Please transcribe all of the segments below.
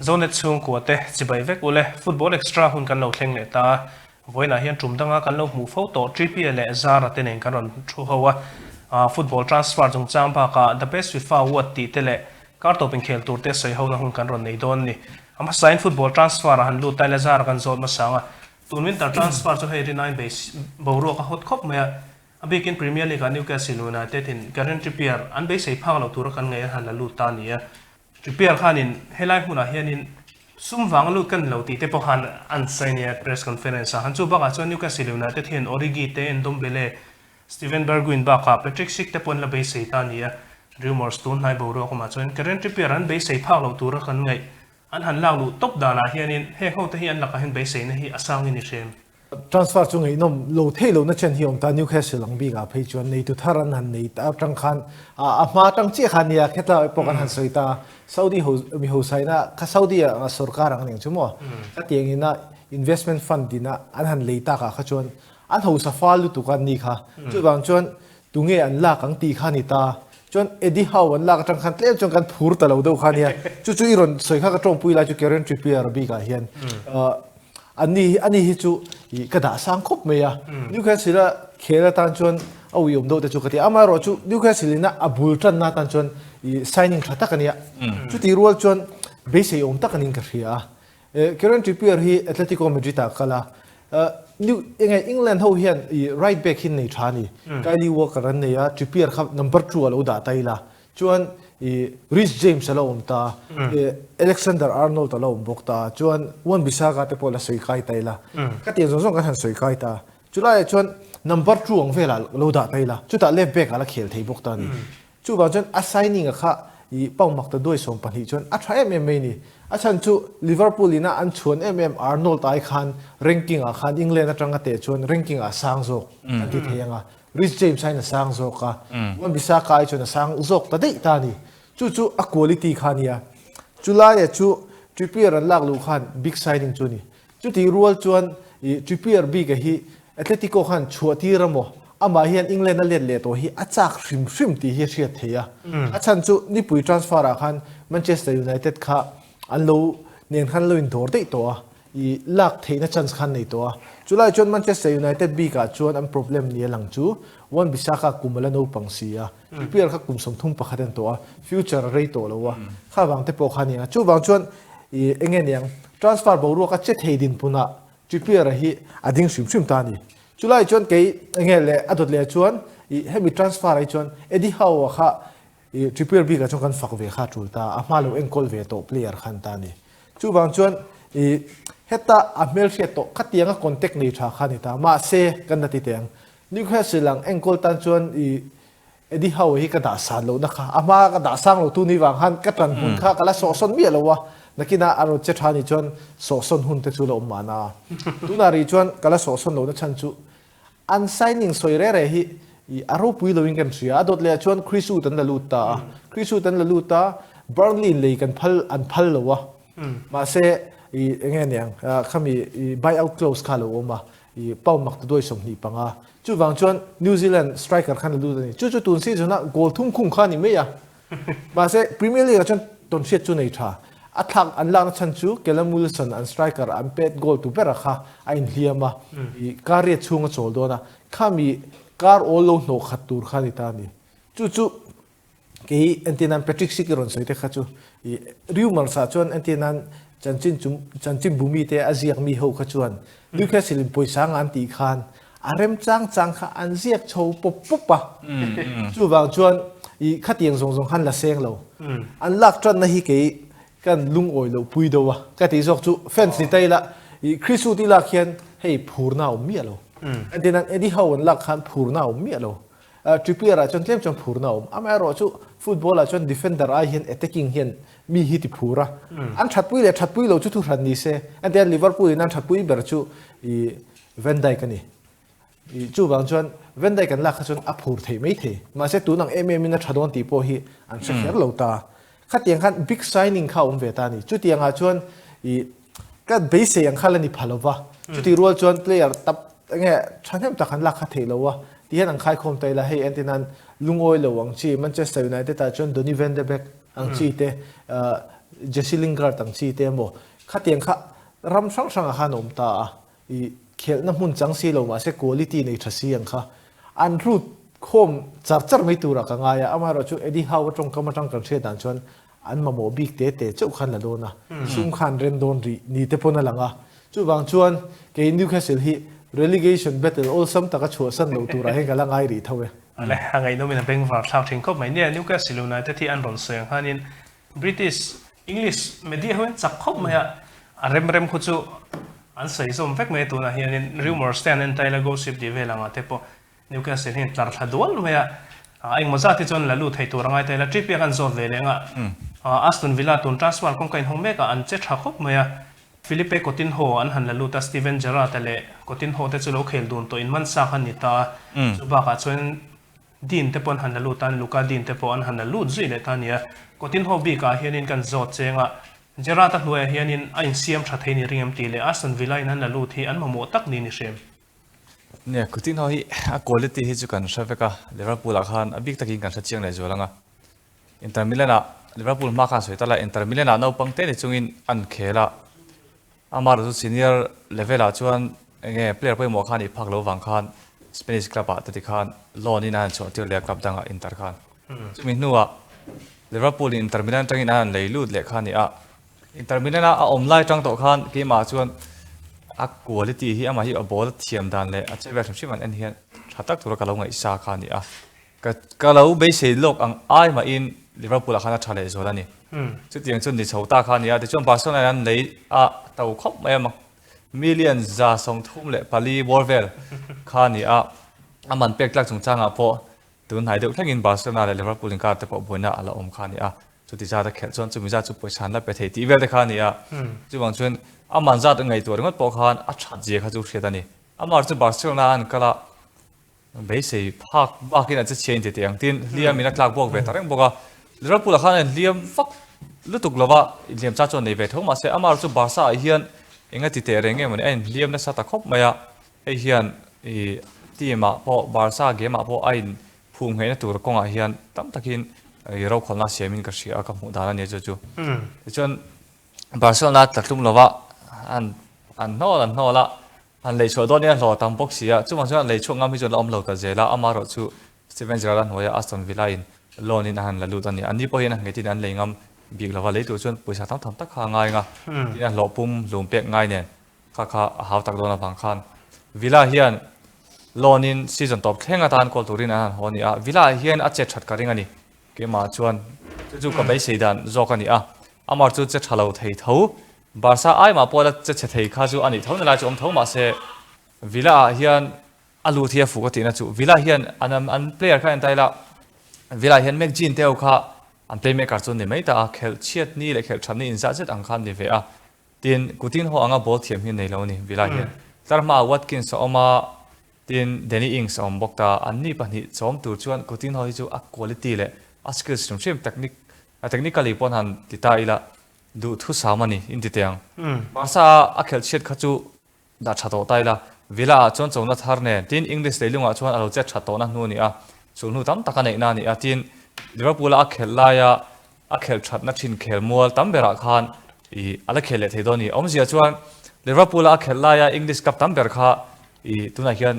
Zonet chhungkua te chibai vek ule, Football Extra hun kan lo thleng leh ta a, vawiinah hian tum danga kan lo hmuh fo tawh Trippier leh Zara te nen kan rawn thu ho a, football transfer chungchang bakah The Best FIFA Award tih te leh kar tawp inkhel tur te sawi hona hun kan rawn nei dawn a ni. A hmasain football transfer a han lut ta ila Zara kan zawt hmasa ang a, tun winter transfer chu hei rinaiin boruak a hawt khawp mai a, A bikin Premier League-ah Newcastle United in Kieran Trippier an beisei phak loh tura kan ngaih an han la lut ta a ni a. Trippier khanin helai hmunah hianin sum vanga lut ka ni lo tih te pawh khan an sawi nia press conference-ah khan. Chu bakah chuan Newcastle United hian Origi te, Ndombele, Steven Bergwijn bakah Patrick Schick te pawh an la beisei ta a ni a. Rumours tun hnai boruak awmah chuan Kieran Trippier an beisei phak loh tura kan ngaih an han lak luh tawp danah hianin heng hote hi an lakah hian beiseina hi a sangin i hrem. Transfer chu ngaihnawm lo thei lohna chen hi a awm ta, Newcastle ang bikah phei chuan neitu thar an han nei ta atang khan a hma atang chiah khan nia khetla pawh kan han sawi ta, Saudi ho mi hosaina kha Saudi a sorkar ang aniang chu maw khatiang ina investment fund ina an han lei takah kha chuan an hausa fal lutuk a ni kha, chuvang chuan tunge an lak ang tih kha a ni ta, chuan Eddie Howe an lak atang khan tlem chuan kan phur ta lo deuh kha nia, chu chu i rawn sawi kha ka tawngpui lai chu Kieran Trippier bikah hian Ani ani hi chu i ka dah sang khawp mai a. Newcastle a khel atan chuan a uiawm deuh te chu ka ti a. Amaherawh chu Newcastle ina a bul tanna atan chuan i signing tha tak a nia. Chutih rual chuan beisei awm tak anin ka hria a. Kieran Trippier hi Atletico Madrid ah kal a. New enge England ho hian i right back hi an nei tha a ni. Kyle Walker an nei a, Trippier kha number 2 a lo dah ta ila. Chuan i Reece James a la awm ta, i Alexander Arnold a la awm bawk ta, chuan Wan Bissaka te pawh la sawi kai ta ila. Ka tiang zawng zawng kan han sawi kai ta. Chulaiah chuan number 2 ang velah lo dah ta ila, chutah left back ah la khel thei bawk ta a ni. Chuvang chuan a signing a kha i pound mak ta duai 12 chuan a tha em em mai a ni. A chhan chu Liverpool ina an chhuan em em Arnold ai khan ranking ah khan England atanga teh chuan ranking ah a sang zawk an ti thei ang a. Reece James aiin a sang zawk a, Wan Bissaka ai chuan a sang zawk ta daih ta a ni. Chu chu a quality kha a nia. Chulaia chu Trippier an lak luh khan big signing chu a ni. Chutih rual chuan i Trippier bik a hi Atletico khan chhuah tir a maw? Amah hian England a let leh tawh hi a chak hrim hrim tih hi a hriat theih a. A chhan chu nipui transfer ah khan Manchester United kha an lo nen khan lo indawr daih tawh a. I lak theihna chance khan nei tawh a. Chulai chuan Manchester United bikah chuan an problem ni a lang chu Wan Bissaka kum a la naupang si a, Trippier kha kum 31 a ni tawh a, future a rei tawh lo a, kha vang te pawh kha a ni ang a. Chuvang chuan i eng nge niang transfer boruak a che thei dinhmunah Trippier-a hi a ding hrim hrim ta a ni. Chulai chuan kei eng nge le a dawt leh chuan i hemi transfer ah hi chuan Eddie Howe-a kha i Trippier bikah chuan kan fak ve kha a tul ta a, a hma lo enkawl ve tawh player kha an ta a ni. Chuvang chuan i heta a hmelhriat tawh khatianga contact nei tha kha a ni ta. Mahse, kan la ti teh ang. Newcastle ang enkawl tan chuan i Eddie Howe hi ka dah san lohna kha a hma ka dah sang lo tu ni vang khan ka tan hmun kha ka la sawhsawn miah lo a. Nakinah a rawn che tha nih chuan sawhsawn hun te chu la awm mahna. Tunah rih chuan ka la sawhsawn lohna chhan chu an signing sawi reh reh hi i a ropui loin kan hria. A dawt leh ah chuan Chris Wood an la lut ta a. Chris Wood an la lut a, Burnley in lei kan phal an phal lo a. Mahse i eng nge niang khami i buy out clause kha a lo awm a, i pound mak ta duai 25. Chuvang chuan New Zealand striker khan la lut a ni. Chu chu tun season ah goal thum khung kha a ni mai a. Mahse Premier League ah chuan tawnhriat chu nei tha. A thlak an lakna chhan chu Callum Wilson an striker an pet goal tu bera kha a inhliam a, i kar riat chhung a chawl dawn a, khami kar awl lo hnawh khat tur kha a ni ta a ni. Chu chu kei entir nan Patrick Schick i rawn sawi te kha chu i rumours ah chuan entir nan chanchin chu chanchin bumi te a ziak mi ho kha chuan Newcastle in pawisa nga an tih khan a remchang chang kha an ziak chho pawp pawp a. Chuvang chuan i khatiang zawng zawng khan la seng lo. An lak tanna hi kei kan lungawi loh pui deuh a. Ka tih zawk chu fans ni ta ila i Chris Wood i lak hian hei phurna a awm miah lo. Entir nan Eddie Howe an lak khan phurna a awm miah lo. Trippier ah chuan tlem chuan phurna a awm. Amaherawh chu football ah chuan defender ai hian attacking hian mi hi ti phur a. An thatpui leh thatpui lo chu thuhran ni se. Entir nan Liverpool in an thatpui ber chu i Van Dijk a ni. I chuvang chuan Van Dijk an lak kha chuan a phur theih mai thei. Mahse tun ang em em in a tha dawn tih pawh hi an hre kher lo ta. Khatiang khan big signing kha a awm ve ta a ni. Chutiang ah chuan i ka beisei ang kha la ni pha lo va. Chutih rual chuan player tap enge thahnem tak an lak kha theih lo a. Ti hian an khaikhawm ta ila hei entirnan lungawi lo ang chi Manchester United ah chuan Donny van de Beek ang chi te. Jesse Lingard ang chi te emaw khatiang kha ram hrang hrangah khan a awm ta a, i khelhna hmun chang si lo mahse quality nei tha si ang kha an lut khawm char char mai turah ka ngai a, amaherawhchu Eddie Howe atawngkam atang kan hriat dan chuan an mamawh bik te te chauh khan la dawn a, sum khan rem dawn rih ni te pawn a lang a, chuvang chuan kei Newcastle hi relegation battle awlsam taka chhuahsan loh turah hian ka la ngai rih tho e. Ale, a ngaihnawmin a bengvar thlak thin khawp mai. Nia, Newcastle United hi an rawn sawi ang khanin British, English media ho hian chak khawp mai a, a rem rem khu chu an sawi zawm vek mai a tunah hianin rumours te an en ta ila gossip tih vel angah te pawh Newcastle hian tlar thla dual mai a, engmaw zat hi chuan la lut thei tur a ngai ta ila Trippier kan zawt ve leh anga Aston Villa tun transfer kawng ka inhawng mek a an che tha khawp mai a, Philippe Coutinho an han la lut a, Steven Gerrard-a leh Coutinho te chu lo khel dun tawh in man sa kha an ni ta a, chu bakah chuan Dean te pawh an han la lut a, Lucas Dean te pawh an han la lut zui leh ta a ni a. Coutinho bikah hianin kan zawt cheng a, Gerrard-a hnuaiah hianin a insiam tha thei ni ring em tih leh Aston Villa in an la lut hi an mamawh tak niin i hre em? Nia, Coutinho hi a quality hi chu kan hre vek a, Liverpool ah khan a bik takin kan hre chiang leh zual ang a. Inter Milan ah Liverpool hma khan sawi ta la, Inter Milan ah naupang te ni chungin an khel a, Amar chu senior level ah chuan enge player pawimawh khan i phak lo vang khan Spanish club ah te ti khan loan in a han chhuah tir leh a club dangah Inter khan. Chumi hnuah Liverpool in Inter Milan atangin a han lei lut leh kha a ni a. Inter Milan a a awm lai tang tawh khan keimah chuan a quality hi amah hi a ball a thiam dan leh a che vel hrim hrim an en hian tha tak tura ka lo ngaihsa kha a ni a. Ka ka lo beisei lawk ang ai mahin Liverpool ah khan a tha leh zual a ni. Chutiang chu ni chho ta kha a ni a, tichuan Barcelona in an lei a to khawp mai a, million 34 bawr vel kha a ni a, a man pek tlak chungchangah pawh tun hnai deuh thlengin Barcelona leh Liverpool inkar te pawh buaina a la awm kha a ni a, chuti zat a khelh chuan chumi zat chu pawisa an la pe thei tih vel te kha a ni a, chuvang chuan a man zat ngaihtuah ringawt pawh khan a that zia kha chu hriat a ni. Amah chu Barcelona an kal a. Beisei phak bakin a che chhia inti teh ang tin hliamin a tlak buak ve ta reng bawk a. Liverpool ah khan a inhliam vak lutuk lo va, inhliam char chuan nei ve tho mahse amah chu Barca ah hian eng a ti teh reng nge mawni a inhliam nasa ta khawp mai a. Hei hian ih team ah pawh Barca game ah pawh a in phuh ngheihna tur kawngah hian tam takin ih rokhawlhna a siamin ka hria a ka hmuh dan a nia chu chu. Tichuan Barcelona tla tlum lo va an an hnawl an hnawl a. An lei chhuah dawn nia hlawh a tam bawk si a, chuvang chuan an lei chhuak ngam hi chuan la awm lo ta zel a, amaherawhchu Steven Gerrard-a hnuaia Aston Villa in loan in a han la lut a ni. An ni pawh hian a nghetin an lei ngam bik lo va, lei tur chuan pawisa tam tham tak kha a ngai ang a, tin a hlawh pum hlum pek ngai nen kha kha a hau tak dawn avang khan Villa hian loan in season tawp thleng atan kawl turin an han haw a ni a, Villa ah hian a chet that ka ring a ni. Keimah chuan chu chu ka beisei dan zawk a ni a, amah chu che tha lo thei tho Barca ai mah pawh la che chhe thei kha chu a nih tho na lai chu awm tho mahse Villa ah hian a lut hi a fuh ka tihna chu Villa hian an an player kha en ta ila Villa hian McGinn te ho kha an playmaker chu an ni mai ta a khelh chhiat ni leh khelh that ni inzah zet ang kha an ni ve a tin Coutinho anga ball thiam hi an nei lo a ni Villa hian tlar hmaah Watkins a awm a tin Danny Ings a awm bawk ta an ni pahnih chawm tur chuan Coutinho hi chu a quality leh a skills hrim hrim technique technically pawn han ti ta ila Duhthusam a ni, inti teh ang. Barca a khelh chhiat kha chu dah tha tawh ta ila, Villa ah chuan chona thar nen, tin English leilungah chuan a lo chet that tawhna hnu a ni a, sulhnu tam tak a neihna a ni a, tin Liverpool a a khelh laia a khelh thatna thin khel mual tam berah khan ih a la khel leh thei dawn a ni. Awmzia chuan Liverpool a a khelh laia English club tam ber kha ih tunah hian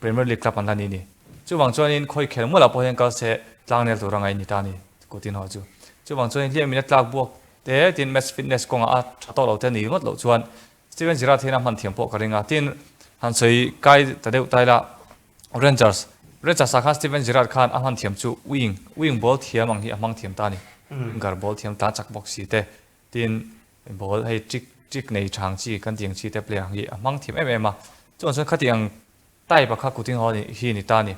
Premier League club an la ni a ni. Chuvang chuanin khawi khel mualah pawh hian kal se tlangnel tur a ngaih a ni ta a ni. Coutinho chu. Chuvang chuan hliamin a tlak buak te tin match fitness kawngah a tha tawh lo te ni ngawt loh chuan Steven Gerrard hian a hman thiam pawh ka ring a. Tin, han sawi kai ta deuh ta ila Rangers, Rangers ah khan Steven Gerrard khan a hman thiam chu wing, wing ball thiam ang hi a hmang thiam ta a ni. Winger ball thiam tlan chak bawk si te. Tin, ball hei trick, trick nei thang chi kan tih ang chi te player ang hi a hmang thiam em em a. Chuvang chuan khati ang Type a kha Coutinho hi ni ta a ni.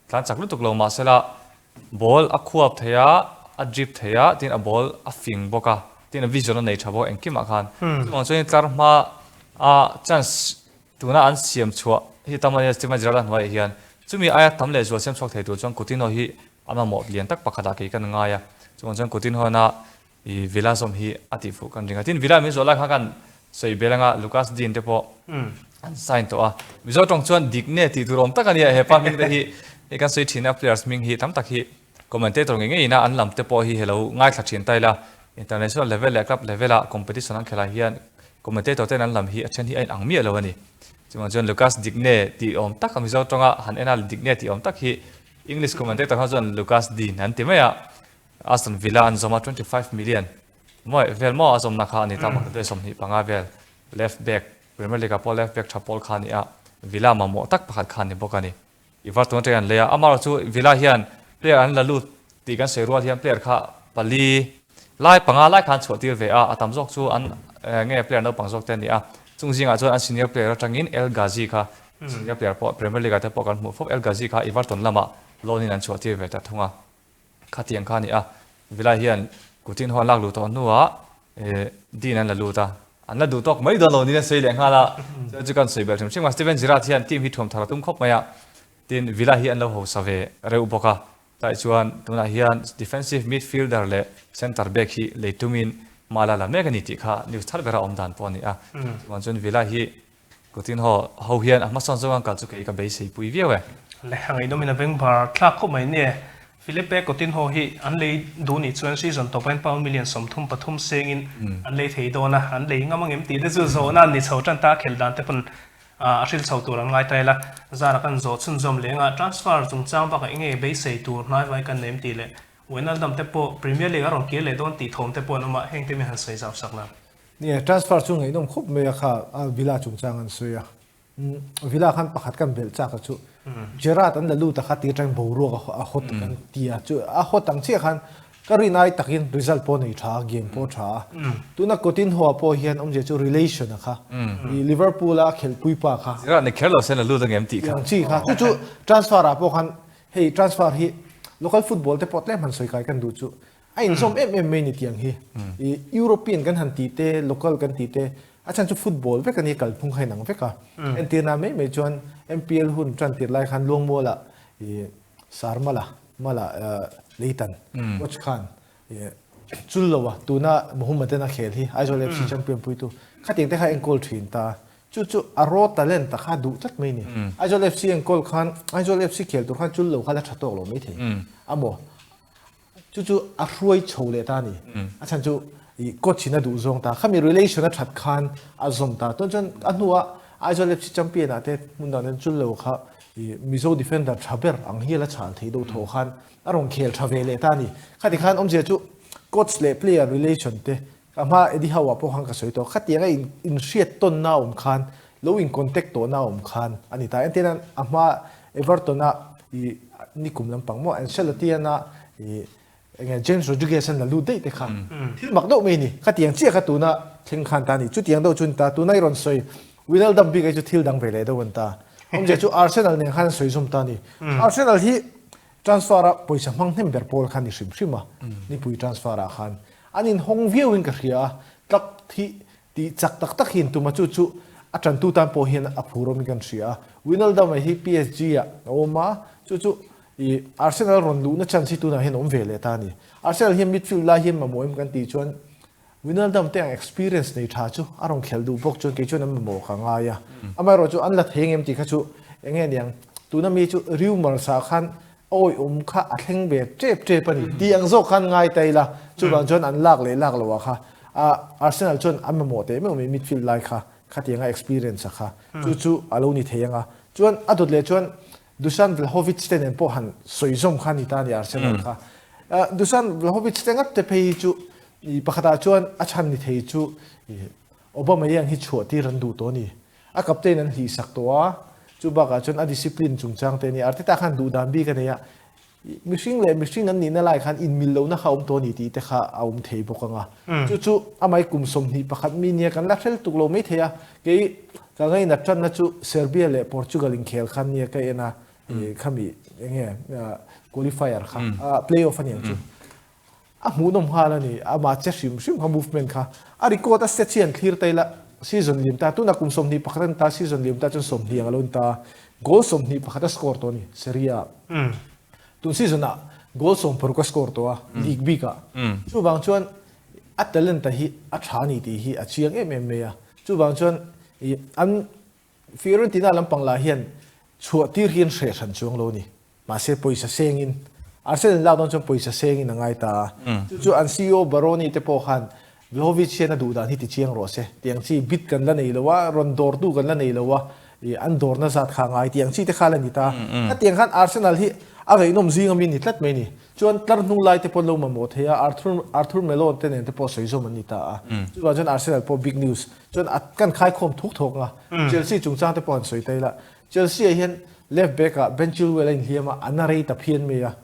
Tlan chak lutuk lo mahsela ball a khuap thei a, a drip thei a, tin a ball a fing bawk a, tin a vision a nei tha bawk engkimah khan. Chuvang chuan tlar hma a chance tuna an siam chhuah hi tam a nia Steven Gerrard a hnuaiah hian chumi aia tam leh zual siam chhuak thei tur chuan Coutinho hi a mamawh lian tak pakhatah kei kan ngai a. Chuvang chuan Coutinho hian a I Villa zawm hi a tih fuh kan ring a. Tin, Villa min zawh lai khan kan sawi bel anga Lucas Dean te pawh an sign tawh a. Mizo tawng chuan Digne tih tur awm tak a nia hepa hming te hi hei kan sawi thin a players hming hi tam tak hi commentator ngei ngei ina an lam te pawh hi helo ngaithla thin ta ila. International level leh club level ah competition an khelh ah hian commentator ten an lam hi a then hi a inang miah lo a ni. Chuvang chuan Lucas Digne tih awm tak a Mizo tawnga han en a Digne tih awm tak hi English commentator ho chuan Lucas Dean an ti mai a, Aston Villa an zawm a 25 million mawi vel maw a zawmna kha a ni ta makdai 25 vel left back Premier League ah pawh left back tha pawl kha a ni a, Villa mamawh tak pakhat kha a ni bawk a ni. Everton atangin an lei a, amaherawhchu Villa hian player an la lut tih kan sawi rual hian player kha pali lai panga lai kha an chhuah tir ve a, a tam zawk chu an nge player naupang zawk te a ni a, chung zingah chuan an senior player atangin El Ghazi kha senior player pawh Premier League ah te pawh kan hmuh fawp El Ghazi kha Everton lamah loan in an chhuah tir ve ta thung a. Khatiang kha a ni a, Villa hian Coutinho an lak luh tawh hnuah Dean an la lut a, an la duh tawk mai dawn lo niin an sawi leh nghal a, chuan chu kan sawi belh hrim hrim a, Steven Gerrard hian team hi thuam thar a tum khawp mai a, tin Villa hi an lo hausa ve reuh bawk a, tlai chuan tunah hian defensive midfielder leh centre back hi lei tumin hma la la mek a ni tih kha news thar bera awm dan pawh a ni a, chuan chuan Villa hi Coutinho ho hian a hmasawn zawng an kal chu kei ka beisei pui viau e. Le, a ngaihnawmin a veng bar thlak khawp mai nia. Filipe Coutinho hi an lei duh nih chuan season tawp ain pound million 33 sengin an lei thei dawn a, an lei ngam angem tih te chu zawhna an ni chho tan ta, khelh dan te pawn a hril chho tur an ngai ta ila. Zara kan zawh chhunzawm leng a, transfer chungchang bakah enge beisei tur hnaivai kan nei em tih leh Wijnaldum te pawh Premier League a rawn kir leh dawn tih thawm te pawh an awm a, heng te mi han sawi zau sak la. Nia, transfer chu ngaihnawm khawp mai a kha Villa chungchang an sawi a. Villa khan pakhat kan belh chak a chu Gerrard an la lut a kha ti atangin boruak a hot kan ti a, chu a hot ang chiah khan ka rin ai takin result pawh nei tha a, game pawh tha a. Tuna Coutinho ah pawh hian awmzia chu relation a kha Liverpool a a khelhpui pa kha. Gerrard ni kher lo sen la lut angem tih kha. Ang chi kha. Chu chu transfer ah pawh khan hei transfer hi local football te pawh tlem han sawi kai kan duh chu A inzawm em em mai ni tiang hi. I European kan han tih te, local kan tih te, a chhan chu football vek a ni, kalphung kha inang vek a. Entirna mai mai chuan MPL hun tan tir lai khan Luangmuala i Sar Mala, Mala Leitan coach khan i chul lo a, tuna Mohammedan a khel hi Aizawl FC champion puitu khatiang te kha enkawl thin ta. Chu chu a raw talent a kha duh tlat mai ni. Aizawl FC enkawl khan Aizawl FC khel tur khan chul lo kha la tha tawk lo mai thei a maw? Chu chu a hruai chho leh ta a ni. A chhan chu i coach in a duh zawng ta. Khami relation a that khan a zawm ta. Tun chuan a hnuah Aizawl FC champion ah te hmun dan an chul lo kha i Mizo defender tha ber ang hial a chhal thei deuh thaw khan a rawn khel tha ve leh ta a ni. Khati khan awmzia chu coach leh player relation te ka hma Eddie Howe ah pawh khan ka sawi tawh. Khatianga inhriat tawnna a awm khan lo in contact tawhna a awm khan a ni ta. Entirnan a hma Everton a i nikum lampang maw Ancelotti an a i enge James Rodriguez an la lut daih te kha thil mak deuh mai a ni. Khatiang chiah kha tuna thleng khan ta a ni. Chutiang deuh chu a ni ta. Tuna i rawn sawi Wijnaldum bik hi chu thil dang ve leh deuh a ni ta. Awmzia chu Arsenal nen khan an sawi zawm ta a ni. Arsenal hi transfer a pawisa hmang hnem ber pawl kha a ni hrim hrim a, nipui transfer ah khan an inhawng viau in ka hria a, club hi Tih chak tak tak hi in tum a, chu chu a tantu tan pawh hian a phur awmin kan hria a. Wijnaldum-a hi PSG-ah a awm a, chu chu i Arsenal rawn luhna chance hi tunah hian a awm ve leh ta a ni. Arsenal hian midfield lai hian mamawh em kan tih chuan Wijnaldum te ang experience nei tha chu a rawn khelh duh bawk chuan kei chuan an mamawh ka ngai a. Amaherawhchu chu an la thei engem tih kha chu eng nge niang, tuna mi chu rumours ah khan A awihawm kha a thleng ve tep tep a ni tih ang zawk khan ngai ta ila, chuvang chuan an lak leh lak loh ah kha Arsenal chuan an mamawh teh meuh mai midfield lai kha khatianga experience a kha chu chu a lo ni thei ang a, chuan a dawt leh chuan Dusan Vlahovic te nen pawh han sawi zawm kha a ni ta a ni Arsenal kha. Dusan Vlahovic te ngat te phei hi chu pakhat ah chuan a chhan ni thei chu Aubameyang hi chhuah tir an duh tawh a ni. A captain an hlih sak tawh a, chu bakah chuan a discipline chungchang te a ni. Arteta khan duh dan bik a nei a, mihring leh mihring an nihna lai khan inmil lohna kha a awm tawh a ni tih te kha a awm thei bawk ang a. Chu chu amai kum 21 mi nia kan la hrel tuk lo mai thei a, kei ka ngainat tanna chu Serbia leh Portugal inkhel khan nia ka en a, khami enge qualifier kha, play off a niang chu. A hmuhnawm nghal a ni, amah che hrim hrim kha movement kha a record a stats hi an thlir ta ila season liam ta tunah kum 21 a ni ta season liam ta chuan 20 ang a lo ni ta goal 21 a score tawh a ni Serie A ah tun season ah goal 16 a score tawh a league bik ah chuvang chuan a talent a hi a tha a ni tih hi a chiang em em mai a chuvang chuan ih an Fiorentina lampang lah hian chhuah tir hi an hreh hran chuang lo a ni. Mahse pawisa sengin Arsenal in lak dawn chuan pawisa sengin a ngai ta a. Chu chu an CEO Baroni te pawh khan Vlahovic hian a duh dan hi ti chiang rawh se. Tiang chi bid kan la nei lo a, rawn dawrtu kan la nei lo a, ih an dawrna zat kha a ngai tiang chi te kha la ni ta. Khatiang khan Arsenal hi a ngaihnawm zing ami ni tlat mai ni. Chuan tlar hnung lai te pawh an lo mamawh thei a, Arthur Arthur Melo te nen te pawh sawi zawm an ni ta a. Chuvang chuan Arsenal pawh big news. Chuan a kan khaikhawm thuk thawk nga. Chelsea chungchang te pawh han sawi ta ila. Chelsea ah hian left back ah Ben Chilwell a inhliam a, a na rei ta phian mai a.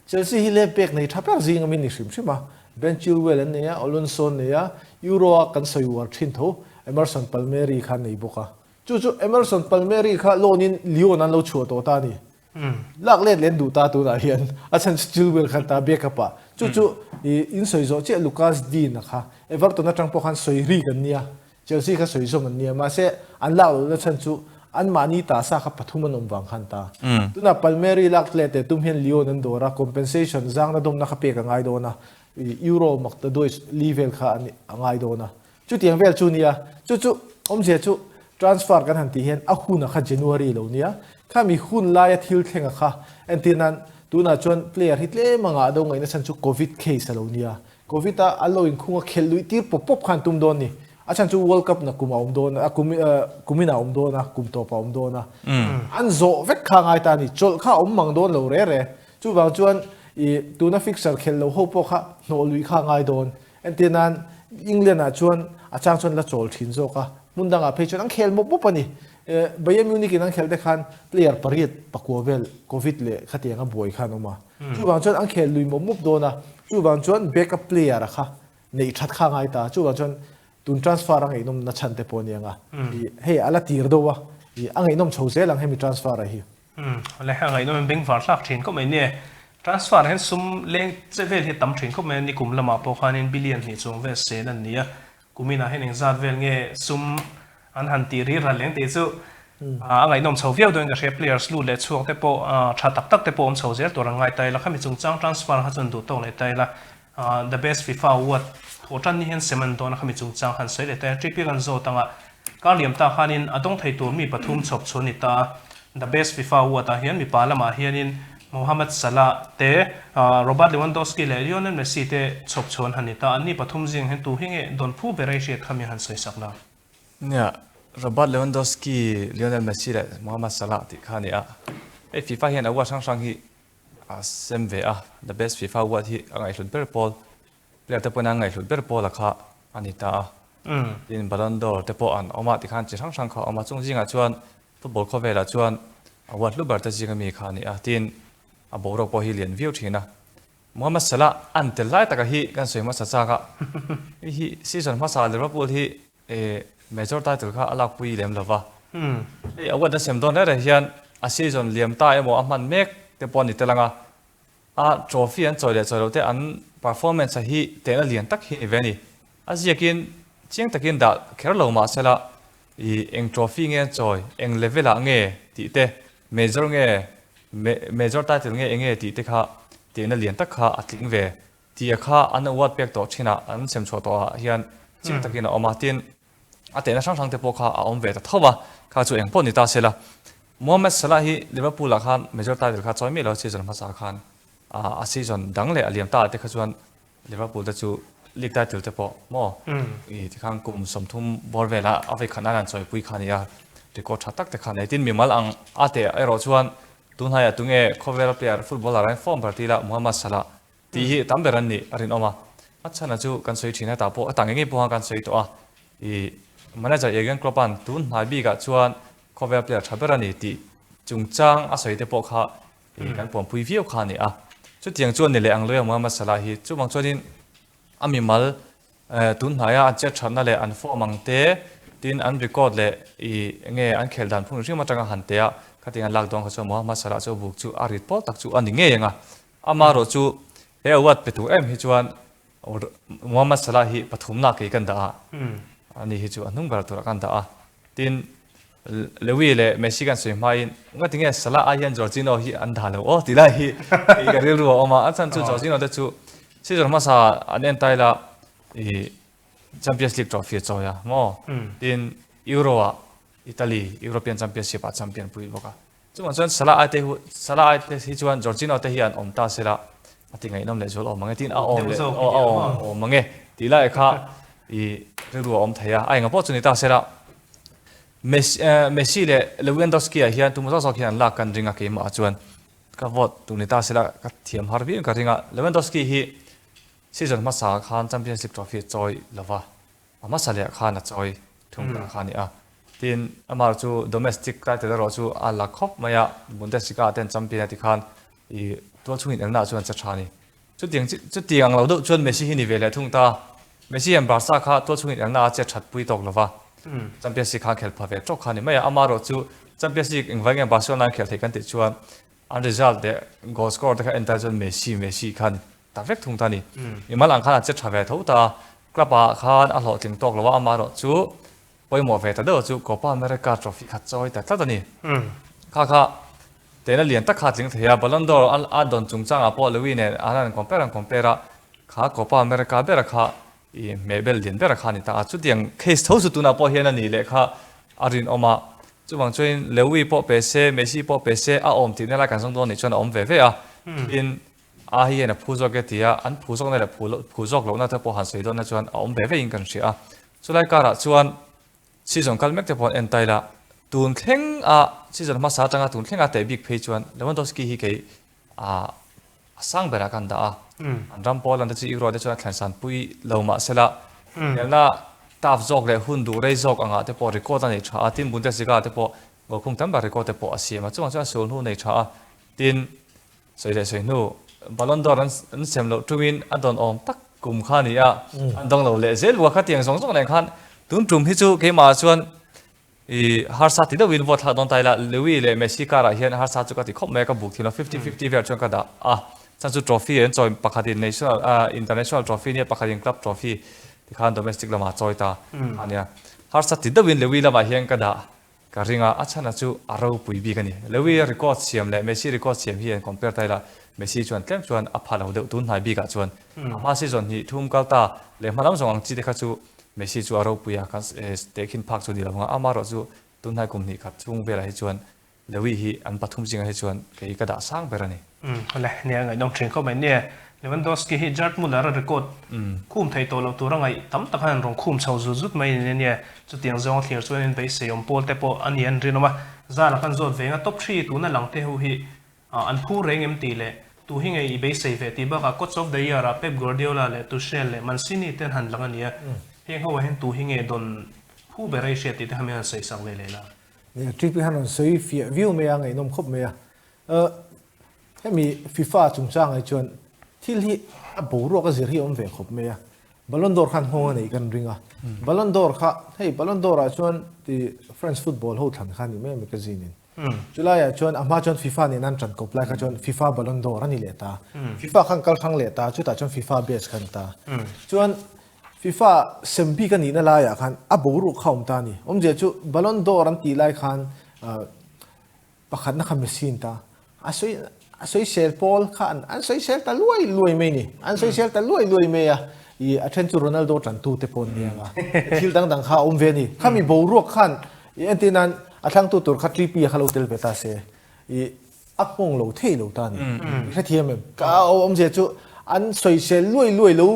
Chelsea hi left back nei tha ber zing ami ni hrim hrim a. Ben Chilwell an nei a, Alonso an nei a, Euro a kan sawi uar thin tho Emerson Palmieri kha an nei bawk a. Chu chu Emerson Palmieri kha loan in Lyon an lo chhuah tawh ta a ni. Lak let len duh ta tunah hian a chhan chu Chilwell khan ta backup ah. Chu chu in sawi zawh chiah Lucas Digne a kha Everton atang pawh khan sawi rik an nia. Chelsea kha sawi zawm an nia mahse an lak lohna chhan chu anmahni ta sa kha pathum an awm vang khan ta. Tunah Palmieri lak let leh tum hian Lyon an dawr a, compensation zangna dawmna kha pek a ngai dawn a, Euro makta duai li vel kha a ngai dawn a. Chutiang vel chu nia, chu chu awmzia chu transfer kan han tih hian a hun a kha January lo nia, khami hun laia thil thleng a kha entir nan tunah chuan player hi tlem a ngah do ngaihna chhan chu Covid case a lo nia, Covid a an lo inkhung a khelh luih tir pawp pawp khan tum dawn ni, a chhan chu World Cup na kum a awm dawn a, kum kumin a awm dawn a, kum tawp a awm dawn a, an zawh vek kha ngai ta a ni, chawlh kha a awm mang dawn lo re re, chuvang chuan ih tuna fixture khelh lo ho pawh kha hnawh luih kha a ngai dawn. Entir nan England ah chuan a chang chuan la chawl thin zawk a, hmun dangah phei chuan an khel mawp mawp a ni. Bayern Munich in an khelh te khan player pariat pakua vel Covid leh khatiang a buai khan awm a. Chuvang chuan an khel lui mawp mawp dawn a, chuvang chuan backup player a kha neih that kha ngai ta. Chuvang chuan tun transfer a ngaihnawm na chhan te pawh a ni ang a, hei a la tir deuh a, a ngaihnawm chho zel ang hemi transfer a hi. Umm le a ngaihnawm in bengvar hlak thin khawp mai nia. Transfer hian sum leng che vel hi a tam thin khawp mai a, nikum lamah pawh khanin billion hnih chuang vel sen an ni a, kuminah hian engzat vel nge sum an han tih ri ral leng tih chu a ngaihnawm chho viau dawn ka hria, players lut leh chhuak te pawh tha tak tak te pawh awm chho zel tur an ngai ta ila, khami chungchang transfer kha chuan duh tawk leh ta ila The Best FIFA Award thawh tan ni hian sem an dawn a, khami chungchang han sawi leh ta. TP kan zawt anga kar liam ta khanin a dawng thei tur mi pathum chhawp chhuah a ni ta a. The Best FIFA Award ah hian mipa lamah hianin Mohamed Salah te, Robert Lewandowski leh Lionel Messi te chhawp chhuah an han ni ta. Anni pathum zing hian tu hi nge dawn phu ber a i hriat khami han sawi sak la? Nia, Robert Lewandowski, Lionel Messi leh Mohamed Salah tih kha a ni a. Hei FIFA hian award hrang hrang hi A sem ve a, The Best FIFA Award hi a ngaihhlut ber pawl, player te pawhin an ngaihhlut ber pawl a kha a ni ta a. Tin, Ballon d'Or te pawh an awm a, tikhan chi hrang hrang kha a awm a, chung zingah chuan football khawvelah chuan award hlu ber te zinga mi kha a ni a, tin, a boruak pawh hi lian viau thin a. Mohamed Salah an tel lai taka hi kan sawi hmasa chak a, hei hi season hmasa Liverpool hi E major title kha a lakpui lem lo va. Hei award a sem dawn reng reng hian a season liam ta emaw a hman mek te pawh a ni tel ang a. A trophy an chawi leh chawi loh te an performance a hi tehna lian tak hi a ni ve a ni. A ziakin chiang takin dah kher lo mah sela i eng trophy nge an chawi, eng level ah nge tih te, major nge major title nge enge tih te kha tehna lian tak kha a tling ve. Tia kha an award pek tawh thinah an sem chhuah tawh ah hian chiang takin a awm a, tin a tehna hrang hrang te pawh kha a awm ve ta tho a, kha chu eng pawh ni ta se la. Mohamed Salah hi Liverpool ah khan major title kha chawi miah lo season hmasa khan a season dang leh a liam ta ah te kha chuan Liverpool te chu league title te pawh maw i tikhan kum 30 bawr vela a vei khat nan an chawipui kha a ni a, record tha tak te kha a nei. Tin mimal ang a teh erawh chuan tunhaiah tunge khawvela player footballer ah hian form ber ti ila Mohamed Salah Tih hi tam ber an nih a rinawm a, a chhana chu kan sawi thin hetah pawh hetah ngei ngei pawh kan sawi tawh a, ih manager Jurgen Klopp-a'n tun hnai bikah chuan khawvel player tha ber a ni tih chungchang a sawi te pawh kha ih kan puanpui viau kha a ni a, chutiang chuan ni leh ang luia Mohamed Salah hi chuvang chuanin a mimal Tun hnaia an chet thatna leh an form ang te, tin an record leh i nge an khelh dan phung hrim atanga han tea khatiang an lak dawn kha chuan Mohammad Salah chu a buk chu a rit pawl tak chu a ni ngei ang a. Amaherawh chu he award pe tur em hi chuan Mohammad Salah hi pathumna kei kan dah a, ani hi chu a hnung ber turah kan dah a. Tin, Lewy leh Messi kan sawi hmain ngati nge Salah ai hian Jorginho hi an dah lo aw tih lai hi kei ka rilru a awm a, a chhan chu Jorginho te chu season hmasa an en taila i Champions League trophy a chawi a maw tin Euro ah Italy European Championship ah champion pui bawk a. Chuvang chuan Salah ai te hu Salah ai te hi chuan Jorginho te hi an awm ta sela a ti ngaihnawm leh zual awm ang e tiin a awm leh a awm ang e tih lai kha i rilru a awm thei a, a enga pawh chu ni ta sela Messi Messi leh Lewandowski ah hian tumah zawk zawk hian an lak kan ring a keimah ah chuan ka vote tur ni ta sela ka thiam har viau in ka ring a, Lewandowski hi season hmasa khan Champions League trophy a chawi lova. A hmasa leh khan a chawi thung ta kha a ni a. Tin, amah chu domestic title erawh chu a la khawp mai a, Bundesliga ah ten champion a ti khan i tual chhungin elna chuan che tha a ni. Chutiang chutiang ang lo deuh chuan Messi hi ni ve leh thung ta. Messi hian Barca kha tual chhungin elna a che that pui tawk lo va, Champions League kha a khel pha ve tawk kha a ni mai a. Amaherawh chu Champions League engvai nge Barcelona an khel theih kan tih chuan an result leh goal score te kha en tan chuan Messi Messi kha a ni ta vek thung ta a ni. Mimal ang khan a che tha ve tho ta a. Club ah khan a hlawhtling tawk lo a, amaherawh chu pawimawh ve ta deuh chu Copa America trophy kha chawi ta tlat a ni. Kha kha tehna lian tak kha a tling thei a, Ballon d'Or a dawn chungchangah pawh Lewis nen an han compare an compare a, kha Copa America bera kha i hmehbel lian bera kha a ni ta a, chutiang case tho chu tunah pawh hian a nih leh kha a rinawm a, chuvang chuanin Lewis pawh pe se, Messi pawh pe se a awm tihna lai kan zawng dawn nih chuan a awm ve ve a, tin A hi hian a phu zawk e tia an phu zawkna leh phu loh phu zawk lohna te pawh han sawi dawnna chuan a awm ve vein kan hria a. Chulai karah chuan season kal mek te pawh an en ta ila, tun thleng a season hmasa atanga tun thleng a teh bik phei chuan Lewandowski hi kei a a sang berah kan dah a. An ram Poland te chu Euro te chuan a thlen san pui lo mah sela inelna tough zawk leh hun duh rei zawk angah te pawh record a nei tha a, tin Bundesliga te pawh goal khung tam ber record te pawh a siam a, chuvang chuan sul hnu nei tha a, tin Sawi leh sawi hnu, Ballon d'Or an sem loh tumin a dawn awm tak kum kha a ni a, an dawng lo leh zel bawk a, khatiang zawng zawng nen khan tun tum hi chu keimah chuan i harsa ti deuhin vote thlak dawn ta ila, Lewis leh Messi karah hian harsa chu ka ti khawp mai a, ka buk thin lo, fifty fifty vel chuan ka dah a, chhan chu trophy an chawi pakhatin national international trophy nia pakhatin club trophy tikhan domestic lamah a chawi ta a nia, harsa ti deuhin Lewis lamah hian ka dah. Ka ring a, a chhana chu a ropui bik a ni. Lewis record siam leh Messi record siam hi an compare ta ila, Messi chuan tlem chuan a pha lo deuh tun hnai bikah chuan. A hma season hnih thum kal ta leh hma lam zawng ang chi te kha chu Messi chu a ropui a, kan tehkhin phak chu ni lo ang a, amaherawh chu tun hnai kum hnih khat chhung velah hi chuan Lewis hi an pathum zingah hi chuan kei ka dah sang ber a ni. Awle, nia ngaihnawm thin khawp mai. Nia, Lewandowski hi Gerd Muller a record khum thei tawh loh tur a ngaih tam tak khan an rawn khum chho zut zut mai a ni. Nia, chutiang zawng a thlir chuan in beisei awm pawl te pawh a ni an rinawm a. Zara khan zawt ve anga top three tuna lang te ho hi an phu reng em tih leh tu hi ngei i beisei ve tih bakah Coach of the Year ah Pep Guardiola leh Tuchel leh Mancini te an han lang a ni a. Heng ho ah hian tu hi nge dawn phu ber a i hriat tih te kha min han sawi sak ve leh la. Nia, trip hi han rawn sawi fiah viau mai a, ngaihnawm khawp mai a. Hemi FIFA chungchang ai chuan thil hi a boruak a zir hi a awm ve khawp mai a. Ballon d'Or khan nghawng a neih kan ring a. Ballon d'Or kha, hei Ballon d'Or ah chuan ti French football ho thlan kha a ni mai a magazine in. Chulaiah chuan a hma chuan FIFA nen an tan kawp lai kha chuan FIFA Ballon d'Or a ni leh ta. FIFA khan kal hrang leh ta, chutah chuan FIFA badge kha a ni ta. Chuan FIFA sem bik a nihna laiah khan a boruak kha a awm ta a ni. Awmzia chu Ballon d'Or an tih lai khan pakhatna kha Messi an ta. A sawi a sawisel pawl kha an an sawisel ta luai luai mai a ni. An sawisel ta luai luai mai a. I a then chu Ronaldo tantu te pawh an ni ang a. Thil dang dang kha a awm ve a ni. Khami boruak khan i entir nan a thlangtu tur kha Trippier kha lo tel ve ta se. I a nghawng lo thei lo ta a ni. I hrethiam em? Ka awmzia chu an sawisel luai luai lo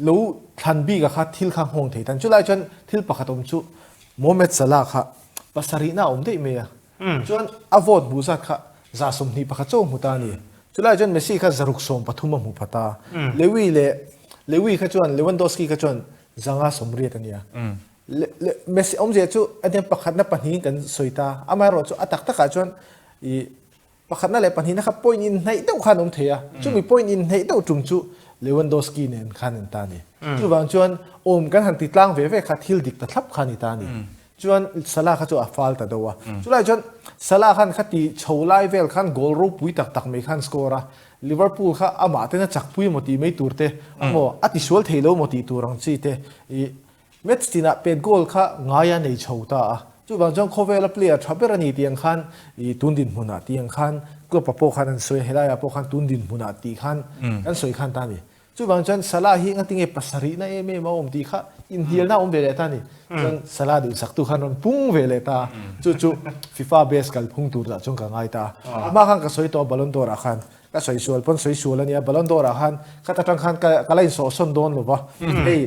Lo thlan bik a kha thil kha nghawng thei tan. Chulai chuan thil pakhat awm chu Mohamed Salah kha pasarihna a awm daih mai a. Chuan a vote hmuh zat kha 21 chaw hmu ta a ni. Chulai chuan Messi kha 630 a hmu pha ta. Lewi leh Lewi kha chuan Lewandowski kha chuan 580 a nia. Messi awmzia chu a nia pakhatna pahnihin kan sawi ta. Amaherawh chu a tak takah chuan i Pakhatna leh pahnihna kha point inhnaih deuh khan awm thei a, chumi point inhnaih deuh tum chu Lewandowski nen khan an ta a ni. Chuvang chuan awm kan han ti tlang ve ve kha thil dik ta thlap kha a ni ta a ni. Chuan Salah kha chu a fal ta deuh a. Chulai chuan Salah khan kha ti chho lai vel khan goal ropui tak tak mai khan score a, Liverpool kha amah tena chakpui emaw tih mai tur te, amaw a tisual thei lo emaw tih tur ang chi te i Match tinah pet goal kha ngai a nei chho ta a, chuvang chuan khawvela player tha ber a ni tih ang khan i tun dinhmunah tih ang khan Klopp-a pawh khan an sawi a, helaiah pawh khan tun dinhmunah tih khan kan sawi khan ta a ni. Chuvang chuan Salah hi ngatinge pasarihna em em a awm tih kha. Inhnialna awm ve leh ta a ni. Chuan Salah duhsaktu khan rawn pung ve leh ta a. Chu chu FIFA best kalphung tur lah chuan ka ngai ta a. A hma khan ka sawi tawh a Ballon d'Or ah khan ka sawi sual pawn sawi sual a nia. Ballon d'Or ah khan khata tang khan ka ka la insawhsawn dawn lo va. Hei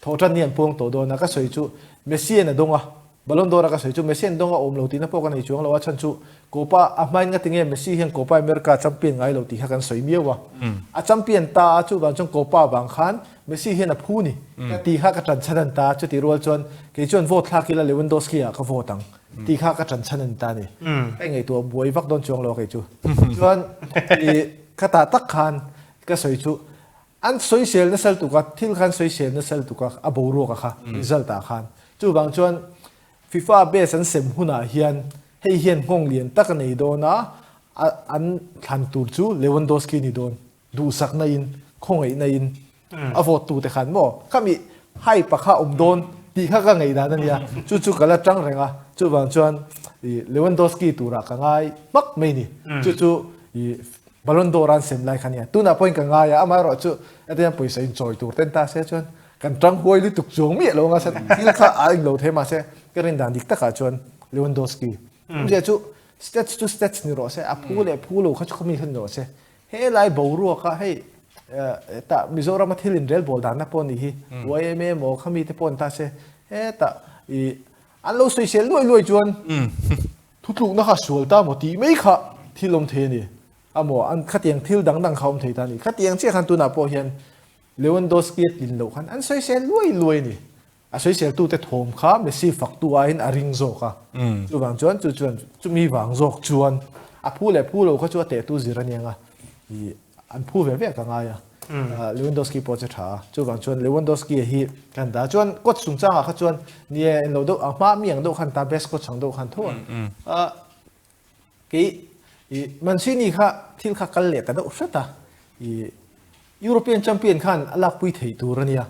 thawhtan ni an puang tawh dawn a. Ka sawi chu Messi an a dawng a. Ballon d'Or a ka sawi chu Messi an dawng a awm lo tihna pawh ka nei chuang lo a chhan chu Copa a hmain nga tinge Messi hian Copa America champion ngai lo tih kha kan sawi miau a. A champion ta a chuvang chuan Copa vang khan Messi hian a phu ni ka tih kha ka ṭan chhan a ni ta. Chutih rual chuan kei chuan vote thlak ila Lewandowski ah ka vote ang tih kha ka ṭan chhan a ni ta a ni. Ka ingaihtuah buai vak dawn chuang lo a kei chu. Chuan i ka tah tak khan ka sawi chu an sawisel nasal tuk a, thil khan sawisel nasal tuk a, a boruak a kha result ah khan. Chuvang chuan FIFA best an sem hunah hian hei hian nghawng lian tak a nei dawn a, an thlan tur chu Lewandowski ni dawn. Duhsakna in, khawngaihna in a vote tu te khan maw khami hype a kha awm dawn tih kha ka ngaihdan a nia, chu chu ka la tang reng a, chuvang chuan i Lewandowski turah ka ngai hmak mai ni, chu chu i Ballon d'Or an sem lai kha nia, tunah pawhin ka ngai a, amaherawh chu hetiang pawisa inchawi tur ten ta se chuan kan tang huai lutuk chuang miah lo anga thil kha a englo thei mahse ka rin dan dik takah chuan Lewandowski awmzia chu stats chu stats ni rawh se, a phu leh phu lo kha chu khawmi kha ni rawh se. He lai boruaka hei tah Mizorama thil inrel bawl danna pawh nih hi yma maw khami te pawh an ta se hetah i an lo sawisel luai luai chuan thutlukna kha sual ta maw tih mai kha thil awm thei a ni a maw an khatiang thil dang dang kha awm thei ta a ni khatiang chiah khan tunah pawh hian Lewandowski a tlin loh khan an sawisel luai luai a ni. A sawiseltute thawm kha Messi faktu aiin a ring zawk a, chuvang chuan chu chuan chumi vang zawk chuan a phu leh phu lo kha chu a tehtu zir a niang a, ih an phu ve ve ka ngai a, Lewandowski pawh che tha a, chuvang chuan Lewandowski hi kan dah chuan coach chungchangah kha chuan ni e englo deuh a hma mi ang deuh khan ta best coach ang deuh khan tho a, Kei i Mancini kha thil kha kal leh ta deuh hret a, i European champion khan a lakpui thei tur a nia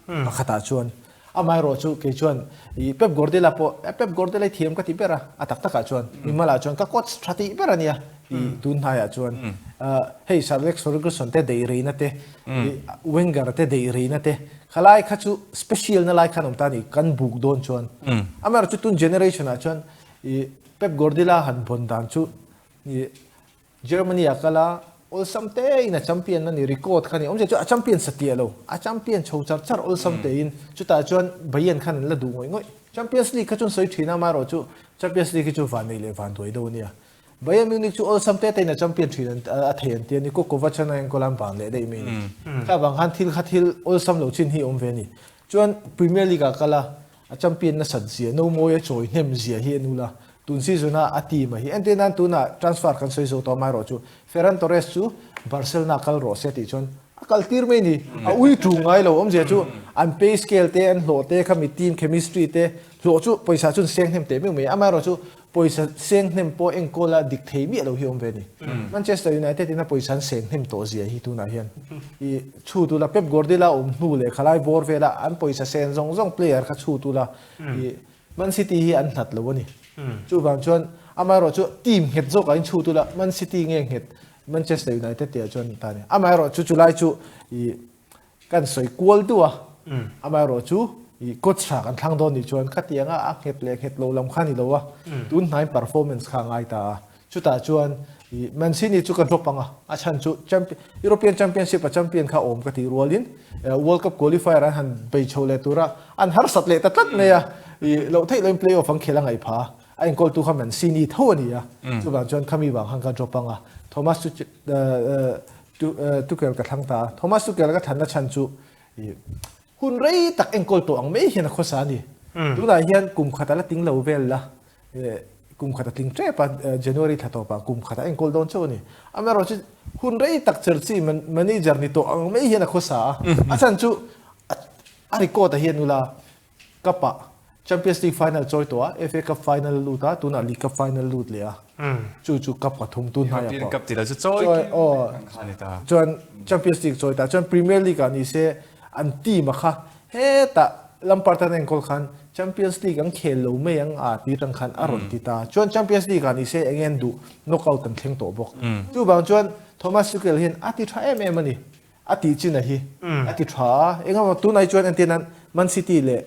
pakhatah chuan. Amaherawh chu kei chuan i Pep Guardiola pawh Pep Guardiola i thiam ka ti ber a, a tak takah chuan mimalah chuan ka coach tha tih ber a nia i tun hnaiah chuan. Hei Sir Alex Ferguson te deih reina te, Wenger te deih reina te khalai kha chu special na lai khan awm ta a ni kan buk dawn chuan. Amaherawh chu tun generation ah chuan i Pep Guardiola han vawn dan chu Germany a kal a, awlsam tein a champion a ni, record kha a ni. Awmzia chu a champion satliah lo, a champion chho char char awlsam tein. Chutah chuan Bayern khan an la duh ngawih ngawih. Champions League kha chu an sawi thin a, amaherawh chu Champions League hi chu vannei leh vanduai deuh a nia. Bayern Munich chu awlsam te tein a champion thin a thei an ti a ni. Ko Kovac an a enkawl a, an van leh daih mai a ni. Kha vang khan thil kha thil awlsam lo chin hi a awm ve a ni. Chuan Premier League ah kal a, A champion nasat zia, no mawi a chawi hnem zia hi a nul a, tun season a a team a hi. Entir nan tunah transfer kan sawi zo tawh amaherawh chu Ferran Torres chu Barcelona kal rawh se tih chuan a kal tir mai ni. A ui tu ngai lo awmzia chu an pay scale te, an hlawh te, khami team chemistry te hlawh chu pawisa chu an seng hnem teh meuh mai. Amaherawh chu pawisa seng hnem pawh enkawl a dik thei miah lo hi awm ve a ni. Manchester United in a pawisa an seng hnem tawh zia hi tunah hian i chhut ula, Pep Guardiola awm hnu leh khalai bawr vela an pawisa sen zawng zawng player kha chhut ula i Man City hi an hlat lo a ni. Chuvang chuan amaherawh chu team nghet zawkah in chhut ula Man City nge nghet Manchester United tihah chuan ta a ni. Amaherawh chu chulai chu i Kan sawi kual duh a, amaherawh chu i coach tha kan thlang dawn nih chuan khatianga a nghet leh nghet lo lam kha ni lo a, tun hnaiin performance kha a ngai ta a. Chutah chuan i Mancini chu ka drop ang a, a chhan chu champion European Championship a champion kha awm ka tih rualin World Cup qualifier an han bei chho leh tura an harsat leh ta tlat mai a, i loh theih loin play off an khel a ngaih pha a, a enkawltu kha Mancini tho a ni a, chuvang chuan khami vang khan ka drop ang a, Thomas chu Tuchel ka thlang ta a, Thomas Tuchel ka thlanna chhan chu hun rei tak enkawl tawh ang mai hian a khawsa a ni. Tunah hian kum khat a la tling lo vel la, kum khat a tling tep a, January thla tawpah kum khat a enkawl dawn chauh a ni. Amaherawh chu hun rei tak Chelsea manager ni tawh ang mai hian a khawsa a, a chhan chu a record ah hian ula Cup-ah Champions League final chawi tawh a, FA Cup final a lut a, tunah League Cup final a lut leh a. Chu chu Cup ka thum tun hnaiah pawh. European Cup tih lah chu chawi kim kha a ni ta. Chuan Champions League chawi ta. Chuan Premier League-ah ni se an team a kha hetah Lampard an enkawl khan Champions League an khel lo mai ang a tih atang khan a rawn ti ta. Chuan Champions League-ah ni se eng nge an duh knockout an thleng tawh bawk. Chuvang chuan Thomas Tuchel hian a ti tha em em a ni. A tih chin a hi a ti tha a, eng emaw tunah hi chuan entir nan Man City leh